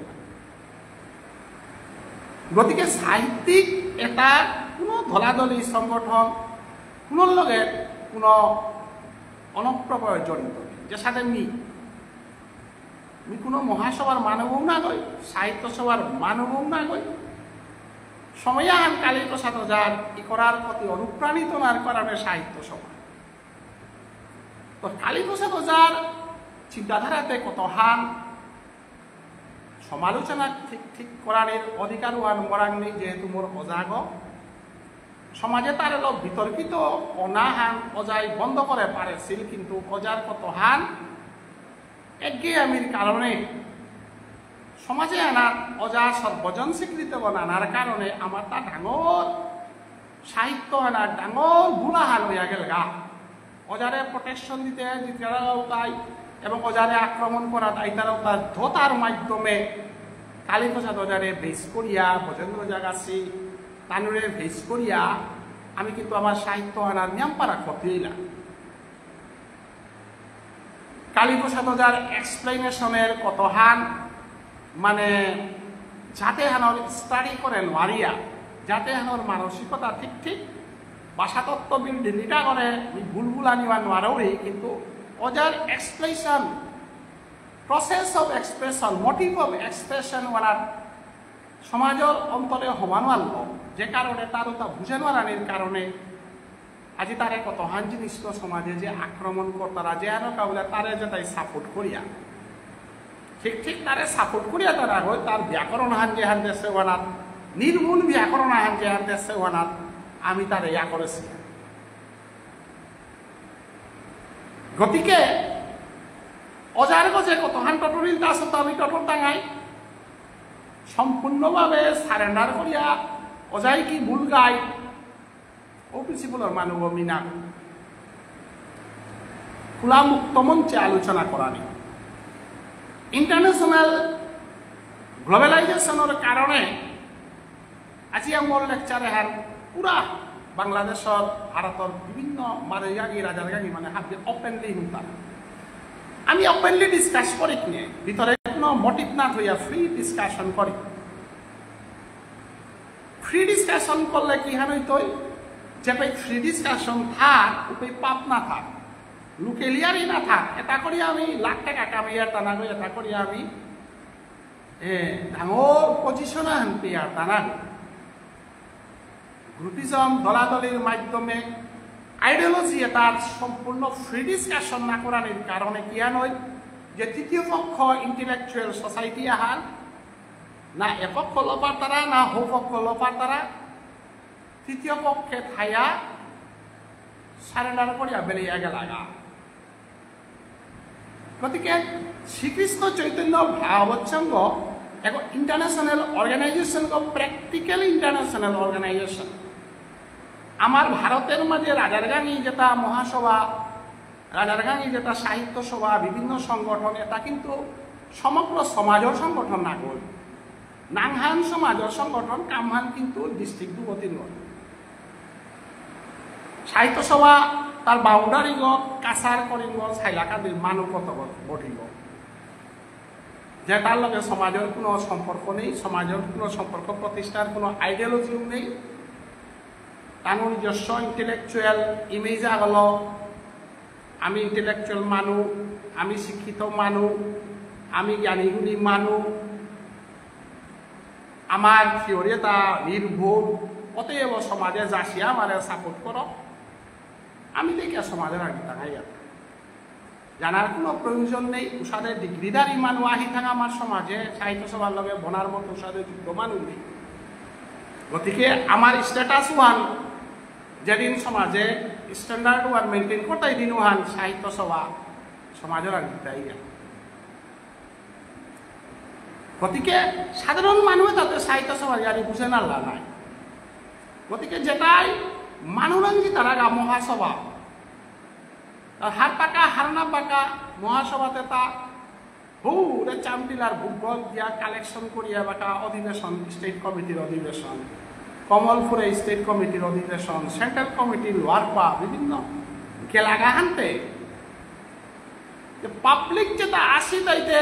গতিকে সাহিত্যিক এটা কোনো ধলাধলি সংগঠন, কোনো লগে কোনো অনপ্রবয় জড়িত নেই। যে সাথে মি, মি কোনো মহাসভার মানুও না গই, সাহিত্য সভার মানুও না গই। সময় আহান কালীপ্রসাদ ওঝার ই করার প্রতি অনুপ্রাণিত নার কারণে সাহিত্য সভা। তো কালীপ্রসাদ ওঝার চিন্তাধারাতে কতহান সমালোচনা ঠিক ঠিক করানির অধিকার ওহান মরাং নেই, যেহেতু মোর ওঝাগ। সমাজে তার এলো বিতর্কিত অনাহান ওঝাই বন্ধ করে পারেছিল, কিন্তু ওঝার কতহান একঘেয়ামির কারণে সমাজে আনার ওঝা সর্বজন স্বীকৃত নানার কারণে আমার তা ডাঙর সাহিত্য আনার ডাঙর ভুলাহান হইয়া গেলগা। ওঝারে প্রোটেকশন দিতে দিতারাও তাই এবং ওঝারে আক্রমণ করা তাই তারাও তার ধোতার মাধ্যমে কালীপ্রসাদ ওঝারে বেস করিয়া, ব্রজেন্দ্র ওঝাগাছি তানুরে বেস করিয়া আমি কিন্তু আমার সাহিত্য আনার নিয়ম পারা ক্ষতি হইলাম। কালীপ্রসাদ ওঝার এক্সপ্লেনেশনের কতহান মানে যাতে হানোর স্টাডি করে নোয়ারিয়া, যাতে হানোর মানসিকতা ঠিক ঠিক ভাষাতত্ত্ববিদ ডিলিটা করে বুলবুলা নিবা নোয়ারৌরি, কিন্তু ওঝার expression, process of expression, motive of expression ওনার সমাজর অন্তরে হবা নোয়ারল, যে কারণে তার ওটা বুঝে নোয়ারানির কারণে আজি তারে কতহান জিনিস তো সমাজে যে আক্রমণ করতারা, যে আনো কাউলা তারে যে তাই সাপোর্ট করিয়া, ঠিক ঠিক তারে সাপোর্ট করিয়া তার আগে তার ব্যাকরণ হান যে হান দেশে ওয়ানাত, নির্ভুল ব্যাকরণ হান যে হান দেশে ওয়ানাত, আমি তারে ইয়া করেছি। গতিকে ওঝার গজে কতহান টটরিল তা সত্য আমি টটর টাঙাই সম্পূর্ণভাবে সারেন্ডার করিয়া ওঝাই কি ভুল গাই ও প্রিন্সিপালর মানু ও মিনা খোলা মুক্ত মঞ্চে আলোচনা করানি। ইন্টারন্যাশনাল গ্লোবালাইজেশনর কারণে আজি আমার লেকচার এহার পুরা বাংলাদেশর, ভারতর বিভিন্ন মারেগাগি, রাজারগাগি মানে হাবি ওপেনলি হুনতারা। আমি ওপেনলি ডিসকাস করি কিনে, ভিতরে কোনো মোটিভ না থইয়া ফ্রি ডিসকাশন করি। ফ্রি ডিসকাশন করলে কি হান হইতই? যে ভাই ফ্রি ডিসকাশন থাক, উপে পাপ না থাক, লুকেলিয়ারি না থাক, এটা করি আমি লাখ টাকা কামাইয়ার তা না গই, এটা করি আমি এ ডাঙর পজিশন আহান পেয়ার তা না গই। গ্রুপিজম দলাদলির মাধ্যমে আইডিওলজি এটার সম্পূর্ণ ফ্রি ডিসকাশন না করানির কারণে কি হান হই যে তৃতীয় পক্ষ ইন্টেলেকচুয়াল সোসাইটি আহান না এপক্ষ লপারতারা না হপক্ষ লপারতারা তৃতীয় পক্ষে থাইয়া সারেন্ডার করিয়া বেরিয়া গেলাগা। গতিকে শ্রীকৃষ্ণ চৈতন্য ভাগবত সংঘ এক international organisation, practical international organisation. আমার ভারতের মাঝে রাজারগাঙি যেটা মহাসভা, রাজারগাঙি যেটা সাহিত্য সভা, বিভিন্ন সংগঠন, এটা কিন্তু সমগ্র সমাজর সংগঠন না গই। নাঙহান সমাজর সংগঠন, কামহান কিন্তু ডিস্ট্রিক্ট দুগো তিনগো। সাহিত্য সভা তার বাউন্ডারি গো, কাছাড়, করিমগঞ্জ, হাইলাকান্দির মানু কত বটিব, যে তার লগে সমাজর কোনো সম্পর্ক নেই, সমাজর কোনো সম্পর্ক প্রতিষ্ঠার কোনো আইডিওলজিও নেই। তার নিজস্ব ইন্টেলেকচুয়াল ইমেজ আগলো, আমি ইন্টেলেকচুয়াল মানু, আমি শিক্ষিত মানু, আমি জ্ঞানী গুণী মানু, আমার থিওরি এটা নির্ভুল, অতএব সমাজে যাসিয়া আমারে সাপোর্ট করো। আমি দেখে সমাজর আগে তাকাই আর জানার কোনো প্রয়োজন নেই। উসাদে ডিগ্রিধারী মানু আহি থাকা আমার সমাজে, সাহিত্য সভার লগে বনার মতো উসাদে যোগ্য মানু নেই। গতিকে আমার স্ট্যাটাস ওহান যেদিন সমাজে স্ট্যান্ডার্ড ওহান মেইনটেইন করতাই দিন ওহান সাহিত্য সভা সমাজর আগে তাই। গতিকে সাধারণ মানু তাতে সাহিত্য সভা ইয়ারি বুঝে না লা নাই। গতিকে যেটাই মানুরাঙি তারা গা মহাসভা, আর হার পাকা হার না পাকা মহাসভাতে তা হুরে চামটিলার ভূগোল দিয়া কালেকশন করিয়া বাকা অধিবেশন, স্টেট কমিটির অধিবেশন, কমলপুরে স্টেট কমিটির অধিবেশন, সেন্ট্রাল কমিটির ওয়ার্পা, বিভিন্ন গেলাগা হানতে পাবলিক যেতা আসি তাইতে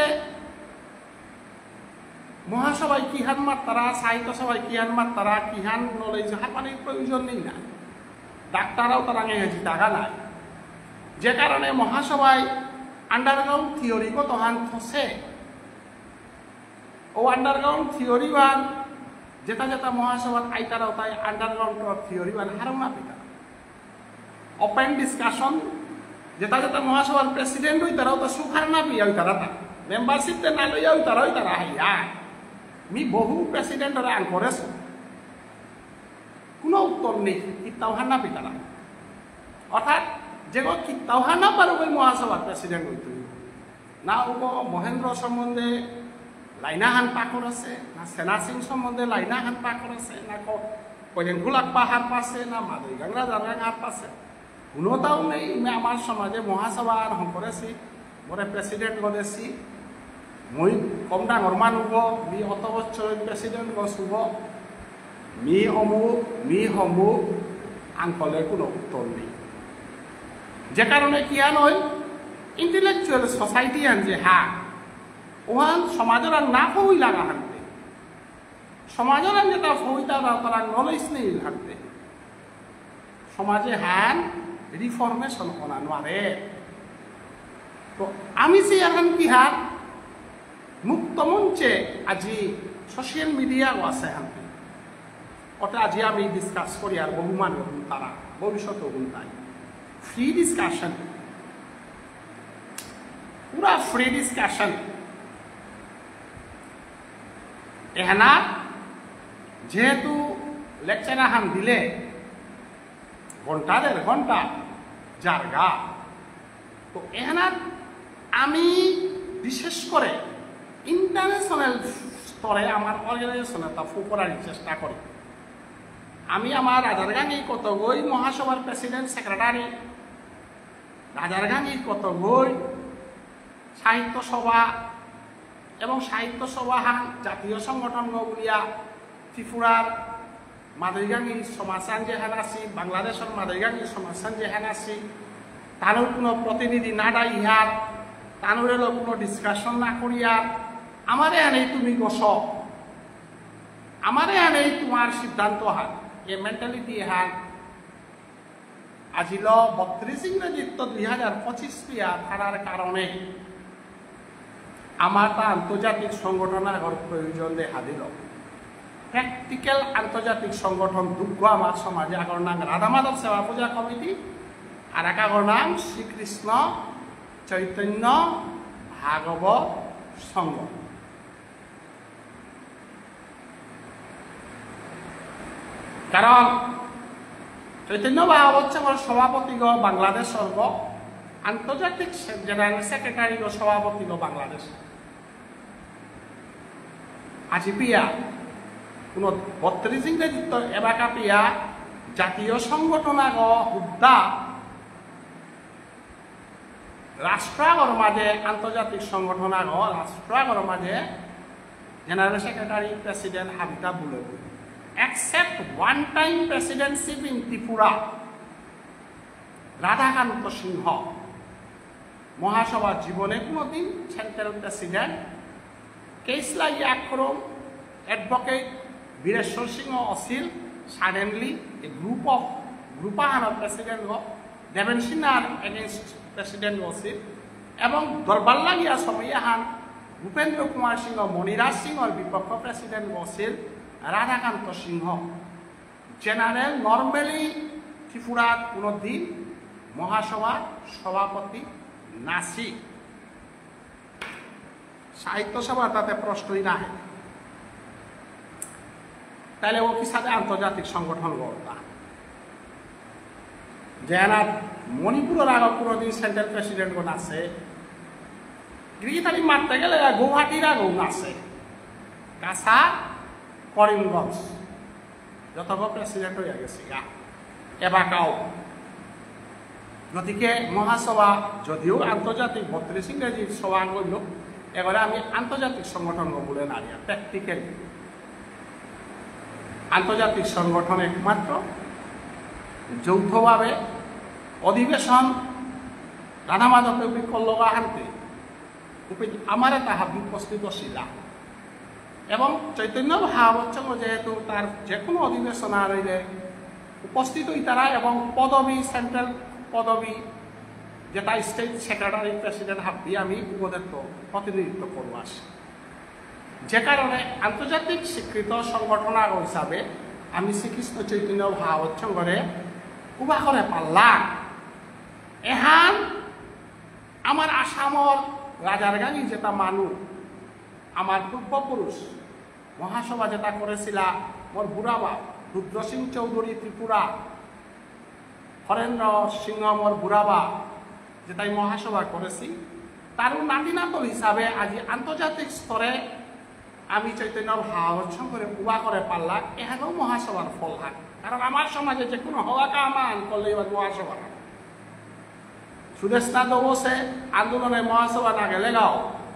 মহাসভায় কিহান মাত্তারা, সাহিত্য সভায় কিহান মাত্তারা, কিহান নলেজ হারপানির প্রয়োজন নেই না। ডাক্তাররাও তারা নেই, জিতাগা নাই। যে কারণে মহাসভায় আন্ডারগ্রাউন্ড থিওরি কতহান থসে। ও আন্ডারগ্রাউন্ড থিওরি বান যেতা যেতা মহাসভাত আইতারা তাই আন্ডারগ্রাউন্ড থিওরি বান হারৌ না পিতা। ওপেন ডিসকাশন, যেতা যেতা মহাসভার প্রেসিডেন্ট হইতারা, ওতা সুখার না পিয়া হইতারা তা। মেম্বারশিপ তে না লইয়া হইতারা, হইতারা হাইয়া। মি বহু প্রেসিডেন্ট ওরা আন করেছে। কোনো উত্তর নেই, কিত্তাও হার না পিতারা। অর্থাৎ, যে কিত্তাও হার না পারো ওই মহাসভার প্রেসিডেন্ট হইতে হইব। না ওগো মহেন্দ্র সম্বন্ধে লাইনাহান পাকর আছে, না সেনা সিং সম্বন্ধে লাইনাহান পাকর আছে, না ক-, কজেংকুলাক পাহাড় পাশে, না মাদই গাংরা জারগাং হার পাশে। কোনোটাও নেই, মে আমার সমাজে মহাসভা আর হঙকরেছি, মোরে প্রেসিডেন্ট গদেছি, মই কম ডাঙর মানুষ, মি অত বছর প্রেসিডেন্ট গছুব, মি অমুক, মি হমুক, আঙ্কলে কোনো উত্তর নেই। যে কারণে কি আন হইল, ইন্টেলেকচুয়াল সোসাইটি আন যে হা, ওহান সমাজের আর না ফই লাগা হানতে। সমাজের আর যেতা ফইতা তারা নলেজ নেই হানতে। সমাজে হান রিফরমেশন করা নোয়ারে। তো আমি যে হান কি হার মুক্ত মঞ্চে আজি সোশ্যাল মিডিয়া আছে হানতে। ওটা আজি আমি ডিসকাস করি আর বহু মানুষ তারা ভবিষ্যতে হুন তাই। ফ্রি ডিসকাশন, পুরা ফ্রি ডিসকাশন। এহানা যেহেতু লেকচার আহান দিলে ঘন্টা দেড় ঘন্টা জারগা, তো এহানা আমি বিশেষ করে ইন্টারন্যাশনাল স্তরে আমার অর্গানাইজেশন এটা ফু করার চেষ্টা করি। আমি আমার রাজারগাঙি কতগই মহাসভার প্রেসিডেন্ট সেক্রেটারি, রাজারগাঙি কতগই সাহিত্য সভা এবং সাহিত্য সভাহান জাতীয় সংগঠন বুলিয়া ত্রিপুরার মাদইগাঙি সমাজহান যেহান আছি, বাংলাদেশর মাদইগাঙি সমাজহান যেহান আছি, তানুর কোনো প্রতিনিধি না ডাইহার, তানুরে লো কোনো ডিসকাশন না করিয়ার, আমারে হানেই তুমি গছ, আমারে হানেই তোমার সিদ্ধান্ত হান, এ মেন্টালিটি হান, আজিল বত্রিশ ইংরেজিত্ব দুই হাজার পঁচিশ পিয়া থানার কারণে আমার তা আন্তর্জাতিক সংগঠন আগর প্রয়োজন দেখা দিল। প্র্যাকটিক্যাল আন্তর্জাতিক সংগঠন দুগ্গ আমার সমাজে আগর নাম রাধা মাধব সেবা পূজা কমিটি, আর এক আগর নাম শ্রীকৃষ্ণ চৈতন্য ভাগবত সংঘ। কারণ চৈতন্য ভাগবত সংঘর সভাপতিগ বাংলাদেশর গ, আন্তর্জাতিক সে-, জেনারেল সেক্রেটারিগ সভাপতিগ বাংলাদেশ। আজি পিয়া কোনো বত্রিশ ইংরেজিত্ব এবাকা পিয়া জাতীয় সংগঠন আগ হুদ্দা রাষ্ট্র আগর মাঝে আন্তর্জাতিক সংগঠন আগ রাষ্ট্র আগর মাঝে জেনারেল সেক্রেটারি প্রেসিডেন্ট হাবিতা বুলে, except one time presidentship in Tripura, রাধাকান্ত সিংহ মহাসভা জীবনে কোনোদিন সেন্ট্রাল প্রেসিডেন্ট কেসলা ইয়াক্রম অ্যাডভোকেট বীরেশ্বর সিংহ অসিল suddenly a group of group আহানর প্রেসিডেন্ট গ দেবেন সিনহার against প্রেসিডেন্ট অসিল এবং দরবার লাগিয়া সময় আহান ভূপেন্দ্র কুমার সিংহ মণিরাজ সিংহর বিপক্ষ প্রেসিডেন্ট অসিল রাধাকান্ত সিংহ। জেনারেল নর্মালি ত্রিপুরাত কোনোদিন মহাসভার সভাপতি নাসি। সাহিত্য সভা তাতে প্রশ্নই নাহে। তাহলে ও কিসাদে আন্তর্জাতিক সংগঠন গড়তা? যেহানাত মণিপুরর আগ কোনোদিন সেন্ট্রাল প্রেসিডেন্ট গ নাসে, গিরিগিথানি মাততে গেলে গুয়াহাটির আগও নাসে, কাছাড়, করিমগঞ্জ, যতগ প্রেসিডেন্ট হইয়া গেছে গা, এবাকাও। গতিকে মহাসভা যদিও আন্তর্জাতিক বত্রিশ ইংরেজি সভা হইল, এবারে আমি আন্তর্জাতিক সংগঠন বুলে না দিয়া, প্র্যাকটিক্যালি আন্তর্জাতিক সংগঠন একমাত্র যৌথভাবে অধিবেশন রাধা মাধব কল্লবা হান্তে উপে আমার তাহা উপস্থিত ছিলা। এবং চৈতন্য ভাগবত সংঘ যেহেতু তার যে কোনো অধিবেশন আইলে উপস্থিত হইতারা এবং পদবী, সেন্ট্রাল পদবী, যেটা স্টেট সেক্রেটারি, প্রেসিডেন্ট হাব্বি আমি উপদেত্ত প্রতিনিধিত্ব করবো আসি। যে কারণে আন্তর্জাতিক স্বীকৃত সংগঠন আগ হিসাবে আমি শ্রীকৃষ্ণ চৈতন্য ভাগবত সংঘরে উবা করে পারলাম। এহান আমার আসামর রাজার গাঙি যেটা মানু, আমার পূর্বপুরুষ মহাসভা যেটা করেছিলা মোর বুড়াবা রুদ্র সিং চৌধুরী ত্রিপুরা, হরেন্দ্র সিংহ মোর বুড়াবা যেটাই মহাসভা করেছি, তার নাতি নাতল হিসাবে আজি আন্তর্জাতিক স্তরে আমি চৈতন্য ভাগবত সংঘরে উবা করে পারলাম, এহানও মহাসভার ফল হান। কারণ আমার সমাজে যে কোনো হওয়া কামান করলে এবার মহাসভা হান। সুদেষ্ণা দবসে আন্দোলনে মহাসভা না গেলে গাও,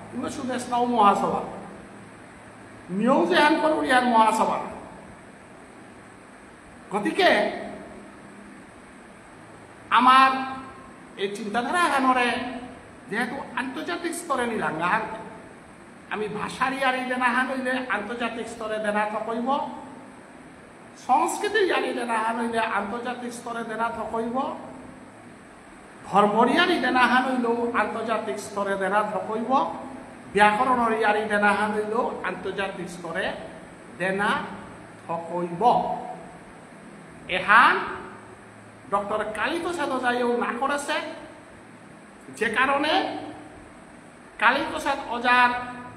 কিন্তু সুদেষ্ণাও মহাসভা। মিয়ৌ যেহান করুরি আর মহাসভা। গতিকে আমার এই চিন্তাধারা এহানরে যেহেতু আন্তর্জাতিক স্তরে নিলাঙ্গা হান, আমি ভাষার ইয়ারি দেনা হান হইলে আন্তর্জাতিক স্তরে দেনা থকইব, সংস্কৃতির ইয়ারি দেনা হান হইলে আন্তর্জাতিক স্তরে দেনা থকইব, ধর্মর ইয়ারি দেনা হান হইলেও আন্তর্জাতিক স্তরে দেনা থকইব, ব্যাকরণর ইয়ারি দেনা হান হইলেও আন্তর্জাতিক স্তরে দেনা থকইব। এহান ডক্টর কালীপ্রসাদ ওঝাইও না করেছে, যে কারণে কালীপ্রসাদ ওঝার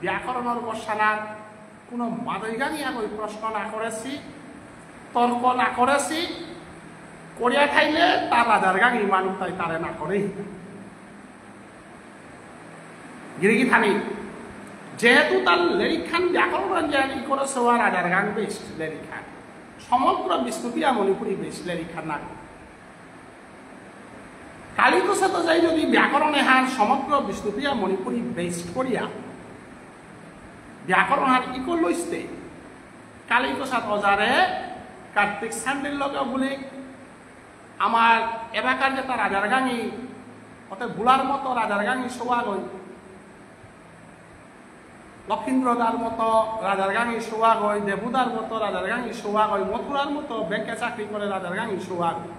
ব্যাকরণর গোসানার কোনো মাদৈগাঙি আগই প্রশ্ন না করেছি, তর্ক না করেছি, করিয়া থাইলে তার রাজার গাঙি মানু তাই তারে না করেই। গিরিগি থানি, যেহেতু তার লেরিকহান ব্যাকরণ রঞ্জন ই করেছে ওয়া রাজার গাঙ বেশ লেরিকহান, সমগ্র বিষ্ণুপ্রিয়া মণিপুরী বেশ লেরিকহান না। কালীপ্রসাদ ওঝাই যদি ব্যাকরণ এহান সমগ্র বিষ্ণুপ্রিয়া মণিপুরী বেসড করিয়া ব্যাকরণ হান ইকো লইস্তে, কালীপ্রসাদ ওঝারে কার্তিক সান্ডির লগে বুলি আমার এবাকার যেটা রাজার গাঙি, অতে বুলার মতো রাজার গাঙি সোয়াগই, লক্ষীন্দ্রদার মতো রাজার গাঙি সোয়াগই, দেবুদার মতো রাজার গাঙি সোয়াগই, মথুরার মতো ব্যাংকে চাকরি করে রাজার গাঙি সোয়াগই।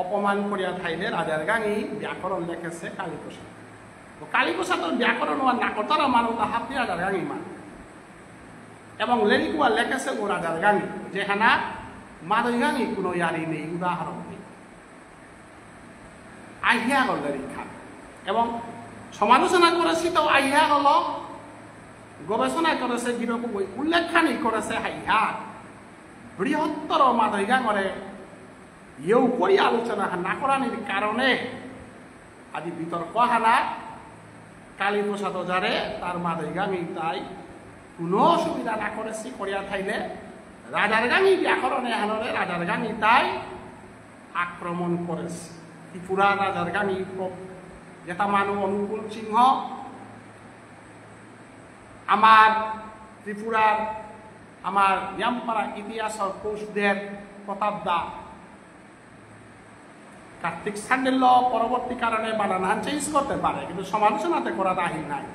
অপমান করিয়া থাইলে রাজার গাঙি ব্যাকরণ লেখেছে কালীপ্রসাদ। তো কালীপ্রসাদর ব্যাকরণ ওয়ার নাকতারা মানু তা হাবি রাজার গাঙি মানু। এবং লেরিক ওয়া লেখেছে ও রাজার গাঙি, যেহানা মাদৈ গাঙি কোনো ইয়ারি নেই, উদাহরণ নেই। আহিয়া গল লেরিকহান। এবং সমালোচনা করেছি তো আহিয়া গল, গবেষণা করেছে গিরক বই উল্লেখানি করেছে হাইহা। বৃহত্তর মাদৈ গাঙরে ইয়েও করি আলোচনা না করানির কারণে আজি বিতর্ক হানা কালীপ্রসাদ ওঝারে তার মাদৈ গাঙি তাই কোনো অসুবিধা না করেছি করিয়া থাইলে রাজার গাঙি ব্যাকরণ এহানরে রাজার গাঙি তাই আক্রমণ করেছে। ত্রিপুরা রাজার গাঙি প্র-, যেটা মানু অনুকূল সিংহ, আমার ত্রিপুরার আমার নিয়ামপারা ইতিহাসর কোষদের প্রতাপ দা, কার্তিক সান্ডিল্য পরবর্তী কারণে বানান চেঞ্জ করতে পারে, কিন্তু সমালোচনাতে করা দাহি নাই।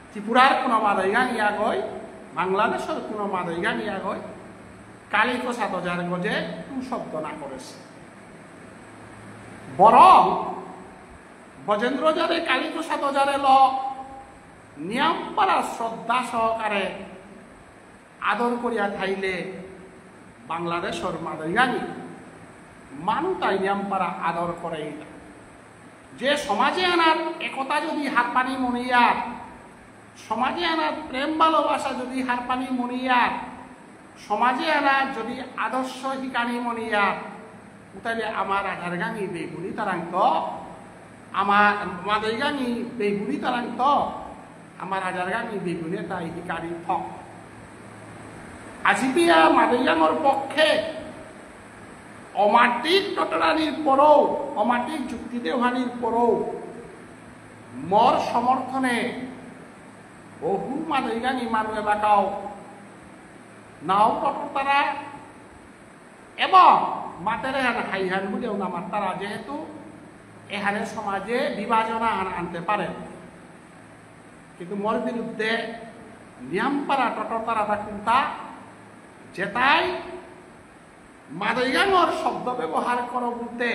ত্রিপুরার কোনো মাদৈগাং ইয়াগই, বাংলাদেশর কোনো মাদৈগাং ইয়াগই কালীপ্রসাদ ওঝার গজে টু শব্দ না করেছে। বরং ব্রজেন্দ্র ওঝারে কালীপ্রসাদ ওঝারে ল নিয়ামপারা শ্রদ্ধা সহকারে আদর করিয়া থাইলে বাংলাদেশর মাদৈগানি মানু তাই নিয়ামপারা আদর করে। যে সমাজে আনার একতা যদি হারপানি মনিয়ার, সমাজে আনার প্রেম ভালোবাসা যদি হারপানি মনিয়ার, সমাজে আনার যদি আদর্শ হিকানি মনিয়ার, তাহলে আমার রাজার গাঙি বেগুনি তারাংত, আমার মাদৈগাঙি বেগুনি তারাংত, আমার রাজার গাঙি বেগুনি তাই হিকানি থক। আজিপিয়া মাদৈগাঙর পক্ষে অমাটিক টটরানির পরও, অমাটিক যুক্তি দেওয়ানির পরও, মোর সমর্থনে বহু মাদৈগাঙি মানু এবাকাও নাও টটরতারা এবং মাতেরে হান হাইহান বুলিও না মারতারা, যেহেতু এহানে সমাজে বিভাজন আন-, আনতে পারে। কিন্তু মোর বিরুদ্ধে নিয়াম পারা টটর তারা তা কুন্তা, যেতাই মাদৈগাঙর শব্দ ব্যবহার করো বুলতে,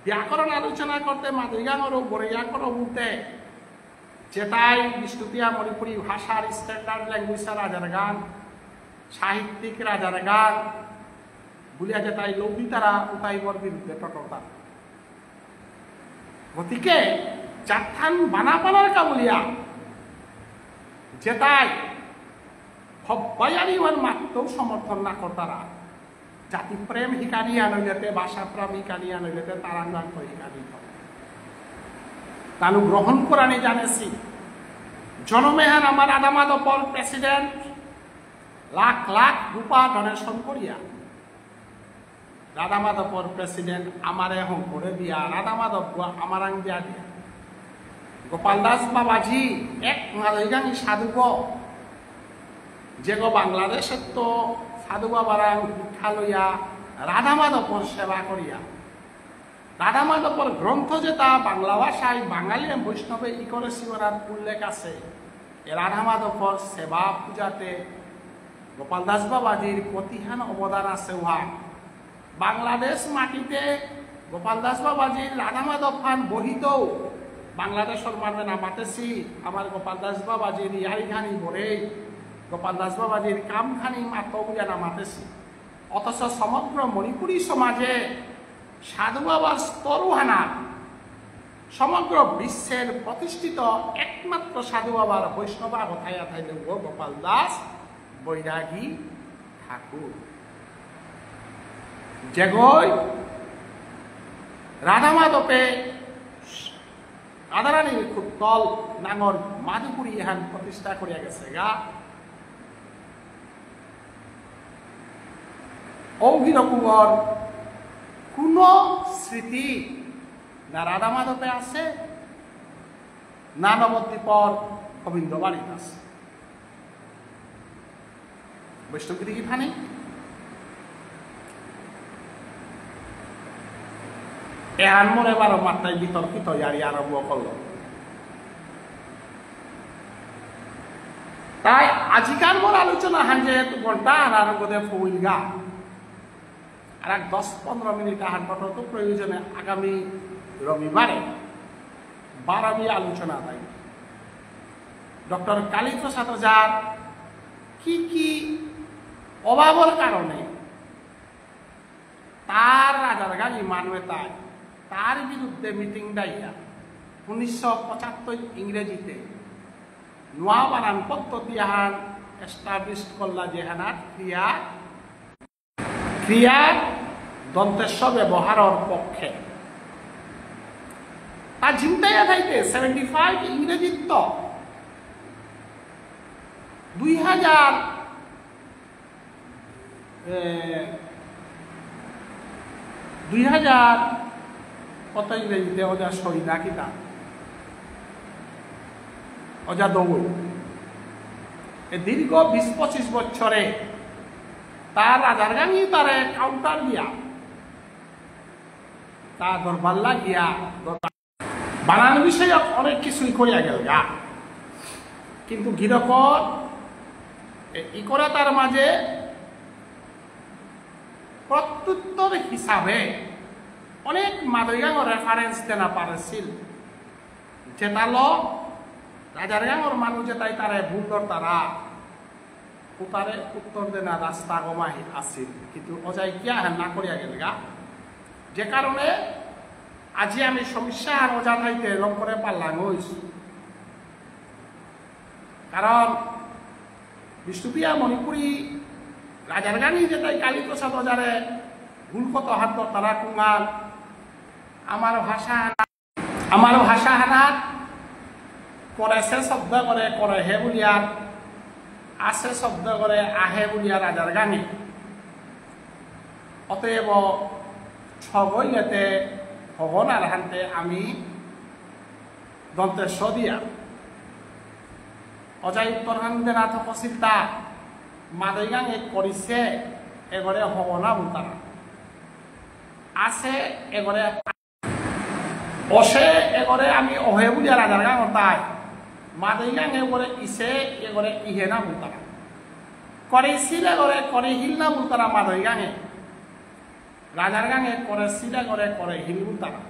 ব্যাকরণ আলোচনা করতে মাদৈগাঙর বড়িয়া করো বুলতে, যেতাই বিষ্ণুপ্রিয়া মণিপুরী ভাষার standard language রাজার গান, সাহিত্যিক রাজার গান বুলিয়া যেতাই লৌদি তারা উতাই মোর বিরুদ্ধে টটর তারা। গতিকে জাতহান বানা পানার কা বুলিয়া যেতাই হব্বাই আর ইউহান মাততেও সমর্থন না করতারা। জাতি প্রেম হিকানি আনইলেতে, ভাষা প্রেম হিকানি আনইলেতে, তারাঙ্গান করে হিকানি তো। তানু গ্রহণ করানি জানেসি। জনমেহান আমার রাধামাধবর president লাখ লাখ রূপা donation করিয়া। রাধামাধবর president আমারে হংকরে দিয়া, রাধামাধব গুয়া আমারাং দিয়া দিয়া। গোপাল দাস বাবাজি এক মাদৈগাঙী সাধুগ, যেগো বাংলাদেশেত্ত সাধু বাবারাং দীক্ষা লইয়া রাধামাধবর সেবা করিয়া। রাধামাধবর গ্রন্থ যেতা বাংলা ভাষায় বাঙালি বৈষ্ণবে ইকরে শিবরাত উল্লেখ আছে। এ রাধামাধবর সেবা পূজাতে গোপাল দাস বাবাজির কতিহান অবদান আছে উহা। বাংলাদেশ মাটিতে গোপাল দাস বাবাজির রাধামাধবহান বহিত বাংলাদেশর মানুষে না মাতেছি, আমার গোপাল দাস বাবাজির ইয়ারিখানি বরেই, গোপাল দাস বাবাজির কামখানি মাতো বুলিয়া না মাতেছি। অথচ সমগ্র মণিপুরী সমাজে সাধু বাবার স্তরহানা সমগ্র বিশ্বের প্রতিষ্ঠিত একমাত্র সাধু বাবার বৈষ্ণব আগথায় আথাইলে ও গোপাল দাস বৈরাগী ঠাকুর। যেগই রাধামাধবে রাধারানীর খুত্তল নাঙর মাধুপুরী এহান প্রতিষ্ঠা করিয়া গেছে গা। ঔগিরকুঙর কোনো স্মৃতি না রাধামাধবে আছে, না নবদ্বীপর গোবিন্দবাড়িত আছে। বৈষ্ণবগিরি কি ফানি? এহান মোরে বারো মাত্রায় বিতর্কিত ইয়ারি আরম্ভ করলো। তাই আজিকার মোর আলোচনা হান যেহেতু ঘন্টা আর আরম্ভ দে ফুইলগা, আর এক দশ পনেরো মিনিট আহান কত তো প্রয়োজনে আগামী রবিবারে বারাবি আলোচনা তাই ডক্টর কালীপ্রসাদ ওঝার কি কি অভাবর কারণে তার রাজার গাড়ি মানুয়ে তাই তার বিরুদ্ধে মিটিং ডাইয়া উনিশশো পঁচাত্তর ইংরেজিতে নোয়া বানান পদ্ধতি আহান এস্টাবলিশ করলা যেহানাত ক্রিয়া ক্রিয়া দন্ত্য স ব্যবহারর পক্ষে। তা চিন্তায় থাইতে সেভেন্টি ফাইভ ইংরেজিত্ব দুই হাজার, এ, দুই হাজার কত ইংরেজিতে ওজা সই না কিতা? ওজা দৌড়। এ দীর্ঘ বিশ পঁচিশ বছরে তার রাজার গাঙি তারে কাউন্টার দিয়া, তা দরবার লাগিয়া, দরবার বানান বিষয়ক অনেক কিছুই কইয়া গেল গা। কিন্তু গিরকর এ ইকরা তার মাঝে প্রত্যুত্তর হিসাবে অনেক মাদৈগাঙর রেফারেন্স দেনা পারেছিল। যেতালো রাজার গাঙর মানুষ যেতাই তারে ভুল ধরতারা, উতারে উত্তর দেনা রাস্তা গমাহি আছিল। কিন্তু ওজাই কিয়া হান না করিয়া গেলগা। যে কারণে আজি আমি সমস্যা আর ওজা থাইতে লম করে পারলাম হইস। কারণ বিষ্ণুপ্রিয়া মণিপুরী রাজার গাঙি যেতাই কালীপ্রসাদ ওঝারে ভুল কত হাত তারা কুঙাল আমার ভাষা, আমার ভাষা হানাত করেসে শব্দ করে করেহে বুলিয়ার, আসে শব্দ করে আহে বুলিয়ার রাজার গাঙি। অতএব ছগইলেতে হগন আর হানতে আমি দন্ত্য স দিয়া। ওজাই উত্তর হান দেনা থকসিলতা, মাদৈগাঙে করিসে, এগরে হগনা বুলতারা। আসে, এগরে অসে এগরে আমি অহে বুলিয়া রাজার গাঙর তাই। মাদই গাঙে এগরে ইসে এগরে ইহে না বুলতারা। করেসিল এগরে করেহিল না বুলতারা মাদই গাঙে। রাজার গাঙে করেসিল এগরে করেহিল বুলতারা।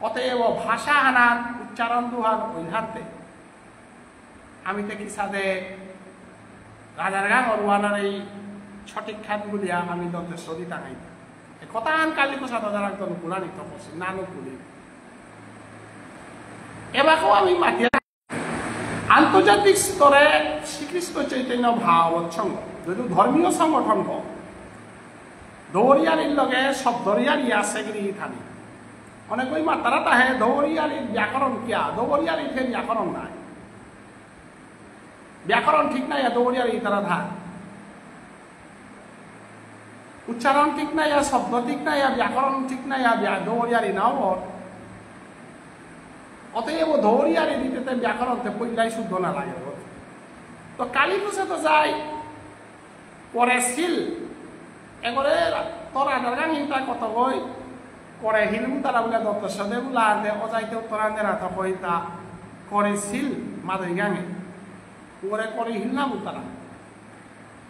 অতএব ভাষা হানার উচ্চারণ দুহান ঐহান্তে। আমি তে কিসাদে রাজার গাঙর ওয়ানার এই সঠিক খান বুলিয়া আমি দন্তে সদি টাঙাই। এ কথা আন কালী প্রসাদ রাজার তো নুকুলানি তো করছি, না নুকুলি। এবাকেও আমি মাতিয়া আন্তর্জাতিক স্তরে শ্রীকৃষ্ণ চৈতন্য ভাগবত সংঘ, যদি ধর্মীয় সংগঠন হোক, দৌরিয়ারির লগে শব্দরিয়ারি আছে গিরি থানি। অনেকই মাতারা তাহে দৌরিয়ারির ব্যাকরণ কিয়া, দৌরিয়ারির ব্যাকরণ নাই। ব্যাকরণ ঠিক নাই, দৌরিয়ারি তারা থাক। উচ্চারণ ঠিক নাই, আর শব্দ ঠিক নাই, আর ব্যাকরণ ঠিক নাই, আর ব্য-, দৌরিয়ারি নাও অর। অতএব দৌরিয়ারি দিতে তে ব্যাকরণ তে পইলাই শুদ্ধ না লাগে। তো কালী পুজো তো যাই, করেসিল, এগরে তোর আধার গাঙ ইনতা কত গই, করেহিল বুলতারা বুলে দত্ত সদে বুলা আনতে, অজাইতে উত্তর আনতে না তো কইতা, করেসিল, মাদই গাঙে, ওরে করেহিল না বুলতারা।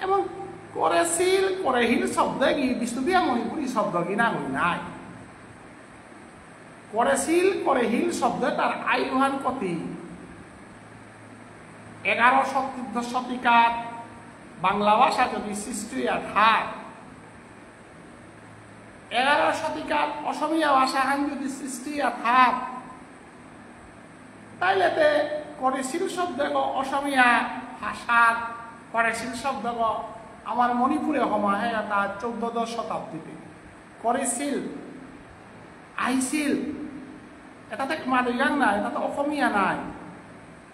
এবং করেসিল, করেহিল শব্দ কি বিষ্ণুপ্রিয়া মণিপুরী শব্দ কি না হই নাই? করেসিল, করেহিল শব্দ তার আয়ুহান কতি? এগারো শত-, শতিকাত বাংলা ভাষা যদি সৃষ্টি হইয়া থাক, এগারো শতিকাত অসমীয়া ভাষাহান যদি সৃষ্টি হইয়া থাক, তাইলে তে করেসিল শব্দগ অসমীয়া ভাষার করেসিল শব্দগ আমার মণিপুরে হমাহে তা চৌদ্দশ শতাব্দীতে। করেসিল, আহিসিল, এটাতে মাদই গাঙ নাই, এটাতে অসমীয়া নাই।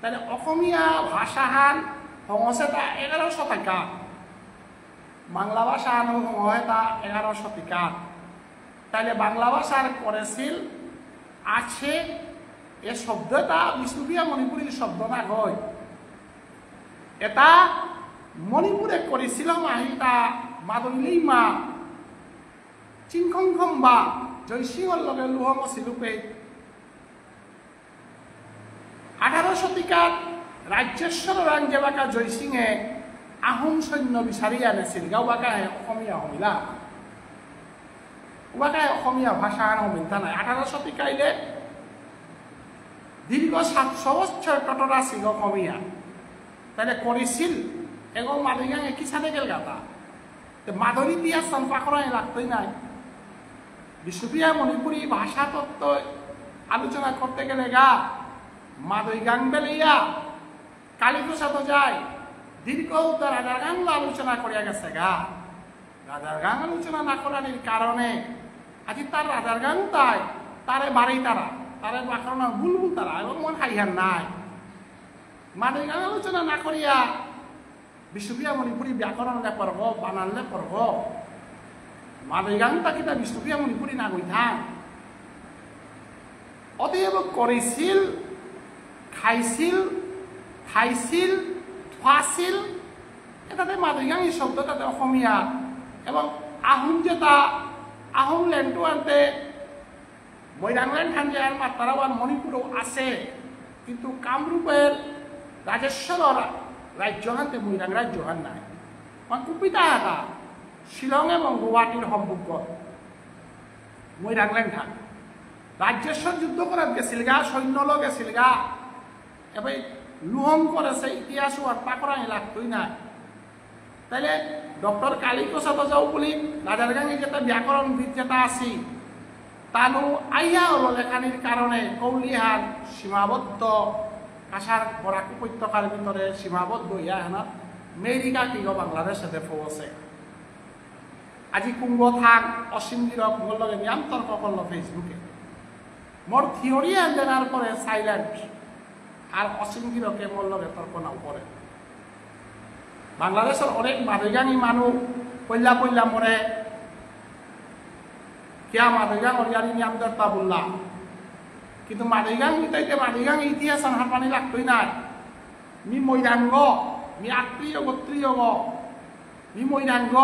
তাইলে অসমীয়া ভাষাহান হঙসেতা এগারো শতিকা, বাংলা ভাষাহান হঙসেতা এগারো শতিকা। তাইলে বাংলা ভাষার করেসিল আছে, এ শব্দটা বিষ্ণুপ্রিয়া মণিপুরী শব্দ না হয়। এটা মণিপুরে করেসিল মাহিতা মাদইলেই মা চিংখংখম্বা জয়সিংহর লগে লুহং সিলুপে। আঠারো শতিকাত রাজ্যেশ্বর রাং যেবাকা জয়সিংহে আহোম সৈন্য বিচারি আনেসিল, গাওবাকা হে অসমীয়া হমিলা। উবাকা হে অসমীয়া ভাষা আনো মিলতা নাই। আঠারো শতিকাইলে দীর্ঘ সাতশো বছর টটরাসিগ অসমীয়া। তাহলে করেসিল, এগো মাদই গাঙে কিসাদে গেলগাতা? তে মাদইর ইতিহাস তান পাকরানি লাগতই নাই। বিষ্ণুপ্রিয়া মণিপুরী ভাষা তত্ত্ব আলোচনা করতে গেলেগা, মাদই গাঙ বেলিয়া, কালীপ্রসাদ যাই, দীর্ঘ উত্তর রাজার গাঙ আলোচনা করিয়া গেসেগা। রাজার গাঙ আলোচনা না করানির কারণে, আজি তার রাজার গাঙ তাই, তারে বাড়ি তারা, তারে বাকরনা বুলবুল তারা, এবং মন হাইহার নাই। মাদই গাঙ আলোচনা না করিয়া, বিষ্ণুপ্রিয়া মণিপুরী ব্যাকরণ লে পড়ব, বানান লে পড়ব। মাদই গাঙ তা কিতা বিষ্ণুপ্রিয়া মণিপুরী না গই থাং। অতএব করেসিল, খাইসিল, থাইসিল, থোৱাসিল, এটাতে মাদই গাঙ এই শব্দ তাতে অসমীয়া। এবং আহোম যেটা, আহোম লেন্টু আনতে মৈরাংলেন থান যে আর মাত্রাওয়ান মণিপুরেও আছে, কিন্তু কামরূপের রাজেশ্বর রাজ্য হানতে মৈরাং রাজ্য হান নাই। মানে কুপিতা এটা শিলং এবং গুয়াহাটির সম্মুখত মৈরাংলেন থান। রাজেশ্বর যুদ্ধ করাত গেসিলগা, সৈন্য লগে গেসিলগা, এবার লুহং করেসে ইতিহাস আর পাকরানি লাগতই নাই। তাইলে ডক্টর কালীপ্রসাদ ওঝাও বুলি রাজার গাঙে যেটা ব্যাকরণবিদ যেটা আছি, তানু আইয়া হলো লেখানির কারণে কৌলিহান সীমাবদ্ধ, কাছাড় বরাক উপত্যকার ভিতরে সীমাবদ্ধ ইয়া হেনা মেরিকা কিগো বাংলাদেশেতে পৌঁছে। আজি কুঙ্গ থাক অসীম গিরক মোর লগে নিয়াম তর্ক করলো Facebook-এ। মোর theory আন দেনার পরে silent। আর অসীম গিরকে মোর লগে তর্ক নাও করে। বাংলাদেশের অনেক মাদই গাঙি মানু পইলা পইলা মরে কিয়া মাদই গাঙ অরিয়ারি নিয়াম দরতা বললা। কিন্তু মাদই গাঙ ইতাইতে মাদই গাঙ ইতিহাস আন হারপানি লাগতই নাই। মি মৈরাংগ, মি আত্রীয় গোত্রীয় গ। মি মৈরাংগ,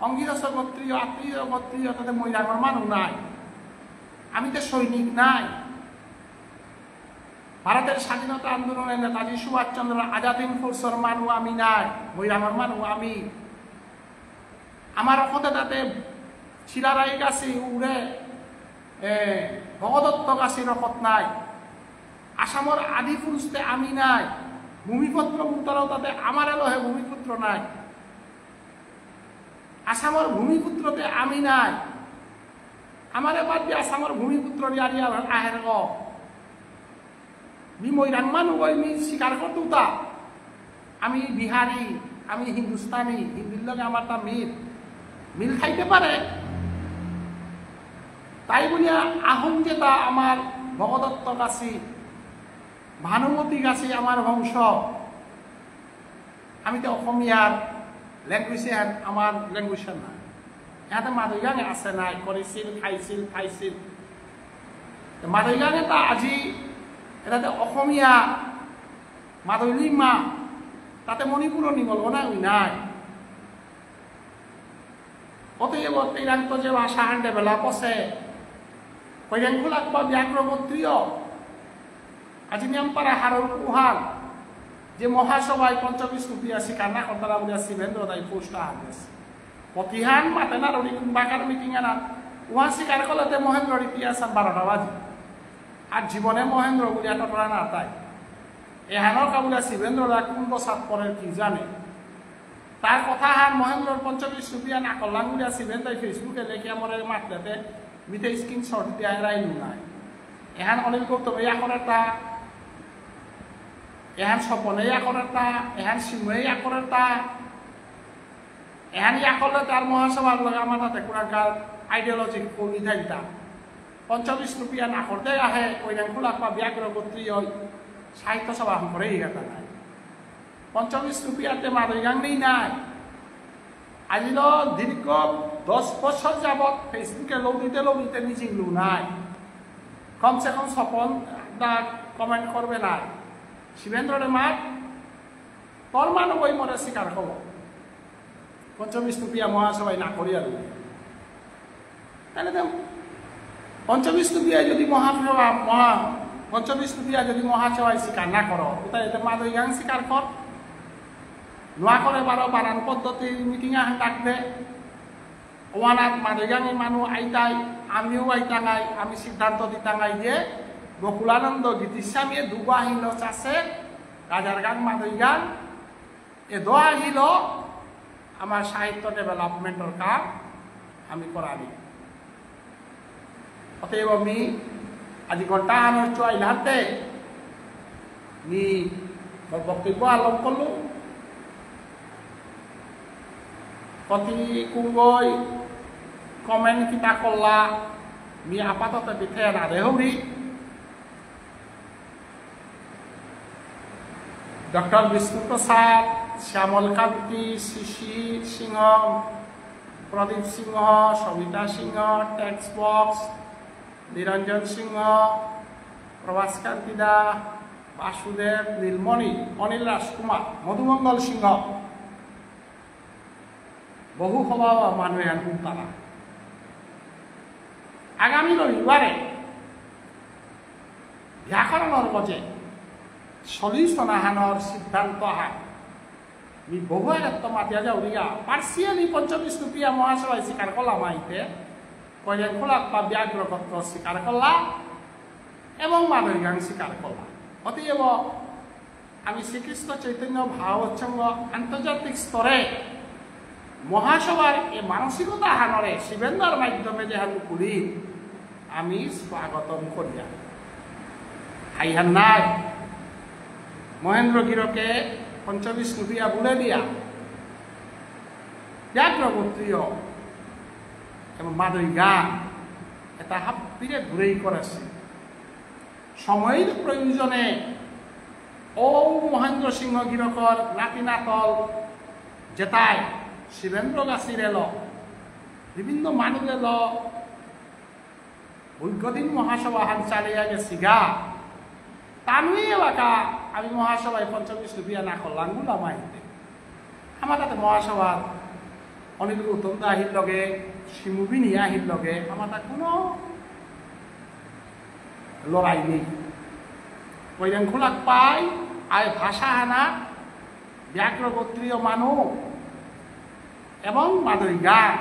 অঙ্গিরস গোত্রীয়, আত্রীয় গোত্রীয়, তাতে মৈরাংগর মানু নাই। আমি তো সৈনিক নাই। ভারতের স্বাধীনতা আন্দোলনে নেতাজি সুভাষচন্দ্র আজাদ ইনফোর্সর মানু আমি নাই, মৈরাঙর মানু আমি। আমার কথা তাতে চিলারাই গাছি উড়ে, এ, ভগদত্ত গাছি রকত নাই। আসামর আদি পুরুষতে আমি নাই। ভূমিপুত্র বুলতারাও তাতে আমার এলো হে ভূমিপুত্র নাই। আসামর ভূমিপুত্রতে আমি নাই। আমারে বাদ দিয়ে আসামর ভূমিপুত্র ইয়ারি আহের গ। মি মৈরাং মানু ওই মি স্বীকার করতুতা। আমি বিহারি, আমি হিন্দুস্তানি, হিন্দির লগে আমার তা মিল, মিল খাইতে পারে। তাই বুলিয়া আহোম যেটা আমার ভগদত্ত গাছি, ভানুমতি গাছি আমার বংশ, আমি তো অসমীয়ার ল্যাঙ্গুয়েজ এহান আমার ল্যাঙ্গুয়েজ না। এহাতে মাদৈগাঙে আছে নাই, করেছিল, খাইছিল, খাইছিল। তো মাদৈগাঙে তা আজি এটাতে অসমীয়া মাদৈলি মা, তাতে মণিপুরর নিমলগনা উই নাই। অতএব তেইরাংত যে ভাষাহান ডেভেলপ আছে, কৈরাংকুলাক বা ব্যাঘ্র গোত্রীয়, আজি নিয়ামপারা হারৌ কুহাল, যে মহাসভায় পঞ্চবিষ্ণুপ্রিয়া স্বীকার না করতারা বুলিয়া শিবেন্দ্র দাই পোস্ট আহান দিয়েছে। প্রতিহান মাতে না রনি বাকার মিটিং আনা, উহা স্বীকার করলে তে মহেন্দ্র ইতিহাস আর বারোটা বাজে। আর জীবনে মহেন্দ্র বুলিয়া টটরা না তাই। এহানর কাবুলিয়া শিবেন্দ্র দা কোন দশাত পড়ে কি জানে। তার কথা হান মহেন্দ্রর পঞ্চবিষ্ণুপ্রিয়া না করলাম বুলিয়া শিবেন তাই Facebook-এ লেখিয়া মরে মাতলেতে মিতে স্ক্রিনশট দিয়া এরাই নাই। এহান অনিল গৌতমে ইয়া করেতা, এহান স্বপনে ইয়া করেতা, এহান সিংহে ইয়া করেতা, এহান ইয়া করলে তার মহাসভার লগে আমার তাতে কুরাকার আইডিওলজি কোন থাকতা। পঞ্চবিষ্ণুপ্রিয়া না করতে আহে, কৈরাংকুলাক বা ব্যাঘ্র গোত্রীয় সাহিত্য সভা হম করে ইগাতা নাই। পঞ্চবিষ্ণুপ্রিয়াতে মাদৈগাং নেই নাই। আজিল দীর্ঘ দশ বছর যাবৎ Facebook-এ লৌদিতে লৌদিতে নিজে লু নাই। কমসে কম স্বপন দা কমেন্ট করবে নাই। শিবেন্দ্ররে মাত, তোর মানু ওই মরে স্বীকার করব। পঞ্চবিষ্ণুপ্রিয়া মহাসভায় না করিয়া রইল। তাহলে তো পঞ্চবিষ্ণুপ্রিয়া যদি মহাসভা, মহা-, পঞ্চবিষ্ণুপ্রিয়া যদি মহাসভায় স্বীকার না করো, কোথায় এতে মাদৈগাং স্বীকার কর। নোয়া করে বারো বানান পদ্ধতির মিটিং আহান ডাক দে। ওয়ানাত মাদৈগাঙে মানু আইতাই, আমিও আইতাঙাই, আমি সিদ্ধান্ত দিতাঙাই যে গোকুলানন্দ গীতিস্বামী দুগো আহিল চাষে, রাজার গান মাদৈগাং, এ দোয়া আহিল আমার সাহিত্য ডেভেলপমেন্টর কাম আমি করানি। অতএব আমি আজি ঘন্টা আনোর চুয়াইল হাতে মি মোর বক্তব্য আরম্ভ করলু। কতি কুঙ্গই কমেন্ট কিতা করলা, মি আপাতত বিথে না দেহরি। ডক্টর বিষ্ণুপ্রসাদ, শ্যামল কান্তি, শিশির সিংহ, প্রদীপ সিংহ, সবিতা সিংহ, টেক্সট বক্স, নিরঞ্জন সিংহ, প্রভাস কান্তি দা, বাসুদেব, নীলমণি, অনিল রাজকুমার, মধুমঙ্গল সিংহ, বহু হবা মানু এহান হুনতারা। আগামী রবিবারে ব্যাকরণর গজে সলিউশন আহানর সিদ্ধান্ত আহান। মি বহু আগত মাতিয়া যাউরিগা, পার্সিয়ালি পঞ্চবিষ্ণুপ্রিয়া মহাসভায় স্বীকার করলা মাইতে, কয়েকজন খোলাক বা ব্যাঘ্র গোত্র স্বীকার করলা এবং মাদৈগাং স্বীকার করলা। অতএব আমি শ্রীকৃষ্ণ চৈতন্য ভাগবত সংঘ আন্তর্জাতিক স্তরে মহাসভার এ মানসিকতা হানরে শিবেন্দ্রর মাধ্যমে যে হান করি আমি স্বাগতম করিয়া। হাইহান নাই। মহেন্দ্র গিরকে পঞ্চবিষ্ণুপ্রিয়া বুলে দিয়া ব্যাঘ্র গোত্রীয় এবং মাদৈগাং এটা হাব্বিরে ঘুরেই করেছে। সময়র প্রয়োজনে ও মহেন্দ্র সিংহ গিরকর নাতি নাতল যেতাই শিবেন্দ্র গাছির এলো, বিভিন্ন মানুষ এলো, দীর্ঘদিন মহাসভা হান চালিয়া গেছিগা। তানুই এলাকা আমি মহাসভায় পঞ্চবিষ্ণুপ্রিয়া না করলাম গুলা মাইতে। আমার তাতে মহাসভার অনিল গৌতম দা আহির লগে, শিমুবিনী আহির লগে, আমার তা কোনো লড়াই নেই। কৈরাং খুলাক পাই, আই ভাষা হানা ব্যাঘ্র গোত্রীয় মানু এবং মাদৈগা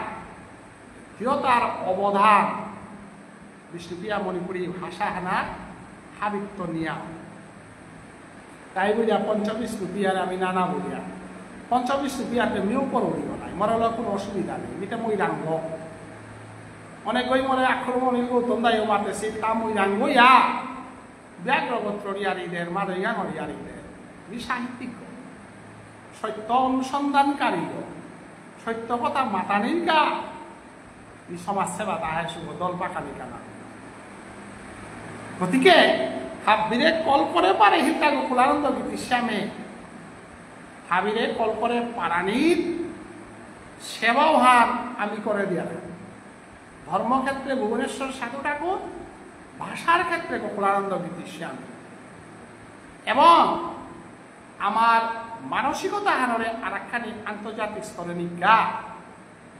কিয়তার অবদান বিষ্ণুপ্রিয়া মণিপুরী ভাষা হানা হাবিত্ত নিয়া। তাই বুলিয়া পঞ্চবিষ্ণুপ্রিয়ার আমি নানা বুলিয়া। পঞ্চবিষ্ণুপ্রিয়াতে মিউ পড়ুরিও নাই, মরে হলো কোনো অসুবিধা নেই, মিতে মৈরাঙ্গ। অনেক ওই মরে আক্রমণ হইল, তন্দাইও মাতেছি, তা মৈরাঙ্গ ইয়া। ব্যাঘ্র গোত্র ইয়ারিদের, মাদৈগাঙর ইয়ারিদের। মি সাহিত্যিক। সত্য অনুসন্ধানকারী। সত্য কথা মাতানির গা। মি সমাজ সেবা তাহে শুভ দল পাকানি কানা। গতিকে হাবিরে কল করে পারে হিতা গোকুলানন্দ গীতিস্বামী। হাবিরে কল করে পারানির সেবাও হান আমি করে দিয়া। ধর্মক্ষেত্রে ভুবনেশ্বর সাধু ঠাকুর, ভাষার ক্ষেত্রে গোকুলানন্দ গীতিস্বামী। এবং আমার মানসিকতা হানরে আরাকখানি আন্তর্জাতিক স্তরে নিকা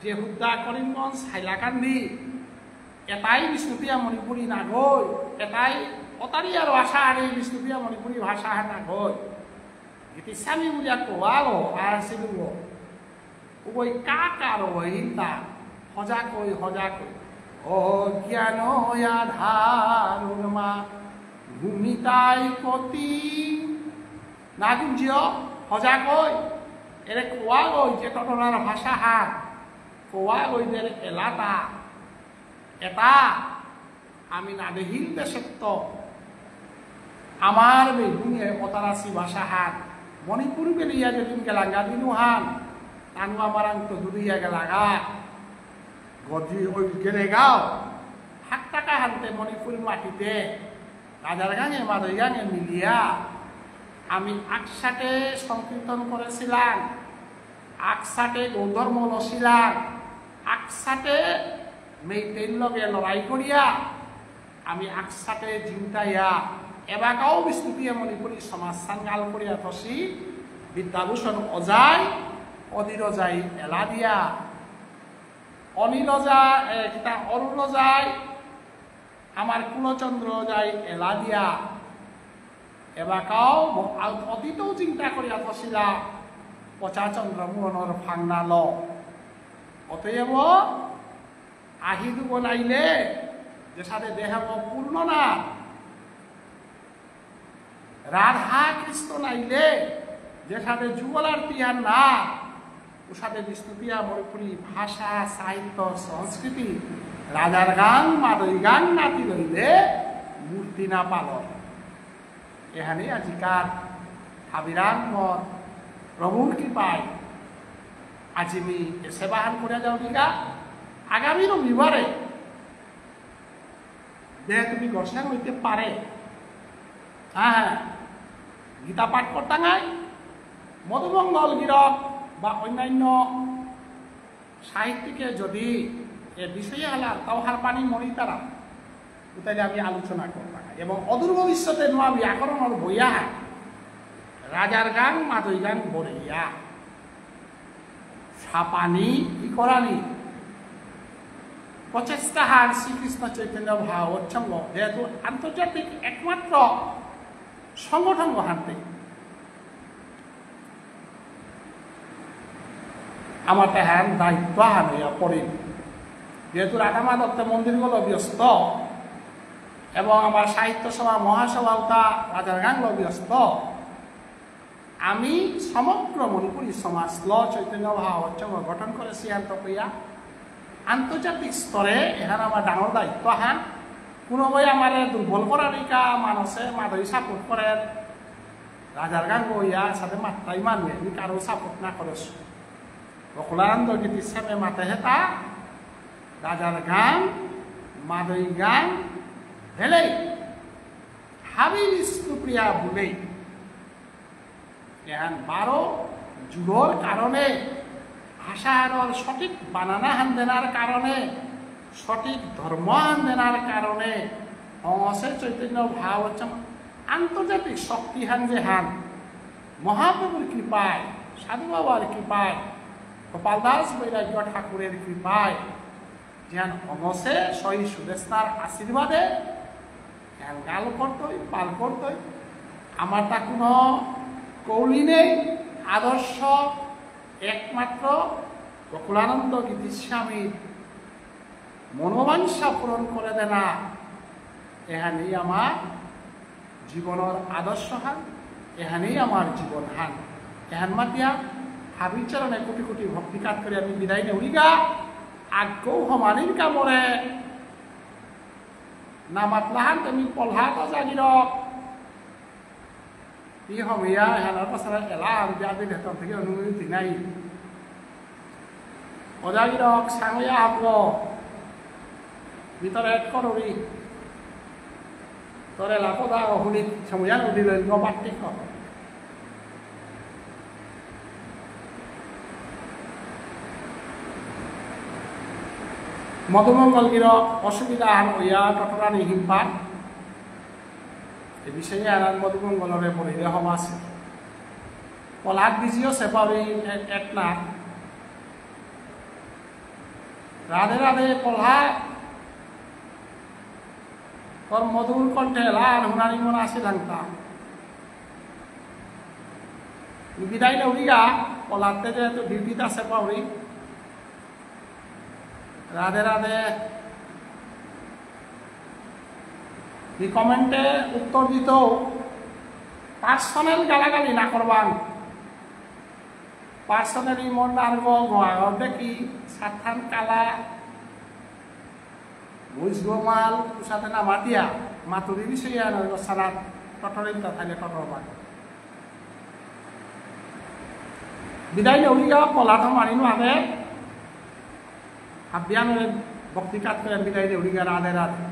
যে হুদ্দা করিমগঞ্জ হাইলাকান্দি এটাই বিষ্ণুপ্রিয়া মণিপুরী নাগই, এটাই অতারিয়ার ভাষা আরে বিষ্ণুপ্রিয়া মণিপুরী ভাষা নাগই। গীতিস্বামী বুলিয়া কোয়ালো আর সিলুগো। উগই কাকার ওইতা, হজাকই, হজাকই। অজ্ঞান আধারুর মা, ঘুমিতাই কতি। নাগুঞ্জিও, হজাকই। এরে কোয়াগই যে টটনার ভাষা হান। কোয়াগই দের এলাতা। এটা আমি না দেখিল দেশেত্ত। আমার বেগুনিয়ে অতারাসি ভাষা হান। মণিপুর বেলিয়া যেদিন গেলাগা দিনু হান। তানু আমার আংতো দূরিয়া গেলাগা। গজি ওই গেলেগাও। হাত টাকা হানতে মণিপুর মাটিতে। রাজার গাঙে মাদই গাঙে মিলিয়া। আমি আকসাথে সংকীর্তন করেছিলাম। আকসাথে গৌধর্ম লছিলাম। আকসাথে মেইতেইর লগে লড়াই করিয়া আমি আকসাথে জিংতাইয়া এবাকাও বিষ্ণুপ্রিয়া মণিপুরী সমাজ সাঙ্গাল করিয়া থসি বিদ্যাভূষণ অজাই, অধীর অজাই এলা দিয়া, অনিল অজা, এ, কিতা অরুণ অজাই, আমার কুলচন্দ্র অজাই এলা দিয়া, এবাকাও ব-, আ-, অতীতও চিন্তা করিয়া থসিলা পচাচন্দ্র মোহনর ফাংনাল। অতএব আহিদু বনাইলে যেসাদে দেহ পূর্ণ না, রাধা কৃষ্ণ নাইলে যেসাদে যুগল আরতি আর না, উসাদে বিষ্ণুপ্রিয়া মণিপুরী ভাষা, সাহিত্য, সংস্কৃতি, রাজার গাঙ, মাদই গাঙ নাতি লইলে মূর্তি না পালন। এহানে আজিকার হাবিরাং মর প্রভুর কৃপায় আজি মি এ সেবাহান করে যাও দিগা। আগামী রবিবারে যে তুমি গসাং হইতে পারে, হ্যাঁ, হ্যাঁ, গীতা পাঠ করতাঙাই, মধুমঙ্গল গিরক বা অন্যান্য সাহিত্যিকে যদি এ বিষয়ে হালা তাও হারপানি মরিতারা, তাহলে আমি আলোচনা করতাম। এবং অদূর ভবিষ্যতে নোয়া ব্যাকরণর বইয়া রাজার গাঙ, মাদই গাঙ বরিয়া ছাপানি ই করানি প্রচেষ্টা হান শ্রীকৃষ্ণ চৈতন্য ভাগবত সংঘ যেহেতু আন্তর্জাতিক একমাত্র সংগঠন গহান্তে আমার তাহান দায়িত্ব হান হইয়া পড়ে। যেহেতু রাধা মাধবতে মন্দিরগুলো ব্যস্ত এবং আমার সাহিত্য সভা মহাসভা উতা রাজার গাঙ ব্যস্ত, আমি সমগ্র মণিপুরী সমাজ ল চৈতন্য ভাগবত সংঘ গঠন করে সিয়ান্ত কইয়া আন্তর্জাতিক স্তরে এহান আমার ডাঙর দায়িত্ব হান। কোনো বই আমার দুর্বল করার ইকা মানসে মাদই সাপোর্ট করে রাজার গাঙ ইয়া সাথে মাত্রাই মানুষ আমি কারো সাপোর্ট না করেছি। গোকুলানন্দ গীতিস্বামী মাতে হেতা রাজার গাঙ, মাদই গাঙ, ভেলেই হাবি বিষ্ণুপ্রিয়া বুলেই। এহান বারো যুগর কারণে, ভাষাহানর সঠিক বানানা হান দেনার কারণে, সঠিক ধর্ম হান দেনার কারণে, অংশে চৈতন্য ভাব হচ্ছে আন্তর্জাতিক শক্তি হান যে হান, মহাপ্রভুর কৃপায়, সাধু বাবার কৃপায়, গোপাল দাস বৈরাগ্য ঠাকুরের কৃপায়, যেহান অংশে শহীদ সুদেষ্ণার আশীর্বাদে, যেহান গাল করতই, পাল করতই, আমার তা কোনো কৌলি নেই। আদর্শ একমাত্র গোকুলানন্দ গীতিস্বামীর মনোবাঞ্ছা পূরণ করে দেনা, এহানেই আমার জীবনের আদর্শ হান, এহানেই আমার জীবন হান। এহান মাতিয়া হাবির চরণে কোটি কোটি ভক্তি কাত করে আমি বিদায় নেউরিগা। আগৌ হমানির কামরে না মাতলাহান তুমি পলহাত জাগিরক। ই হমিয়া এহানর পাছারে এলা আমি বিয়া দিলে তোর থেকে অনুমতি নাই। অজাগিরক সাংয়া হাবলো। ভিতরে এক করবি। তোরে লাপো দা হুনি সময়া উদিলে গবাটি কর। মধুমঙ্গল গিরক অসুবিধা আর হইয়া টটরানি হিম্পা। এ বিষয়ে আর মধুমঙ্গলরে বলিলে হবা আছে। পলাক দিজিও সেপারি এক না। রাধে রাধে পলহা। তোর মধুর কণ্ঠে লাল হুনানি মন আসি লাগতা। বিদায় নেউরিগা, পলাতে যেহেতু ডিউটিত আছে পাউরি। রাধে রাধে। ই কমেন্টে উত্তর দিত, পার্সোনাল গালাগালি না করবাং। পার্সোনালি মন আর গো গোয়া দেখি সাতহান কালা বুঝবো মাল, উসাতে না মাতিয়া, মাতুরি বিষয়ে আর সারা টটরিন তা থাইলে টটর বান। বিদায় নেউরিগা পলাতো মারিনো আদে, হাবিয়ানো ভক্তি কাত করে বিদায় নেউরিগা রাধে রাধে।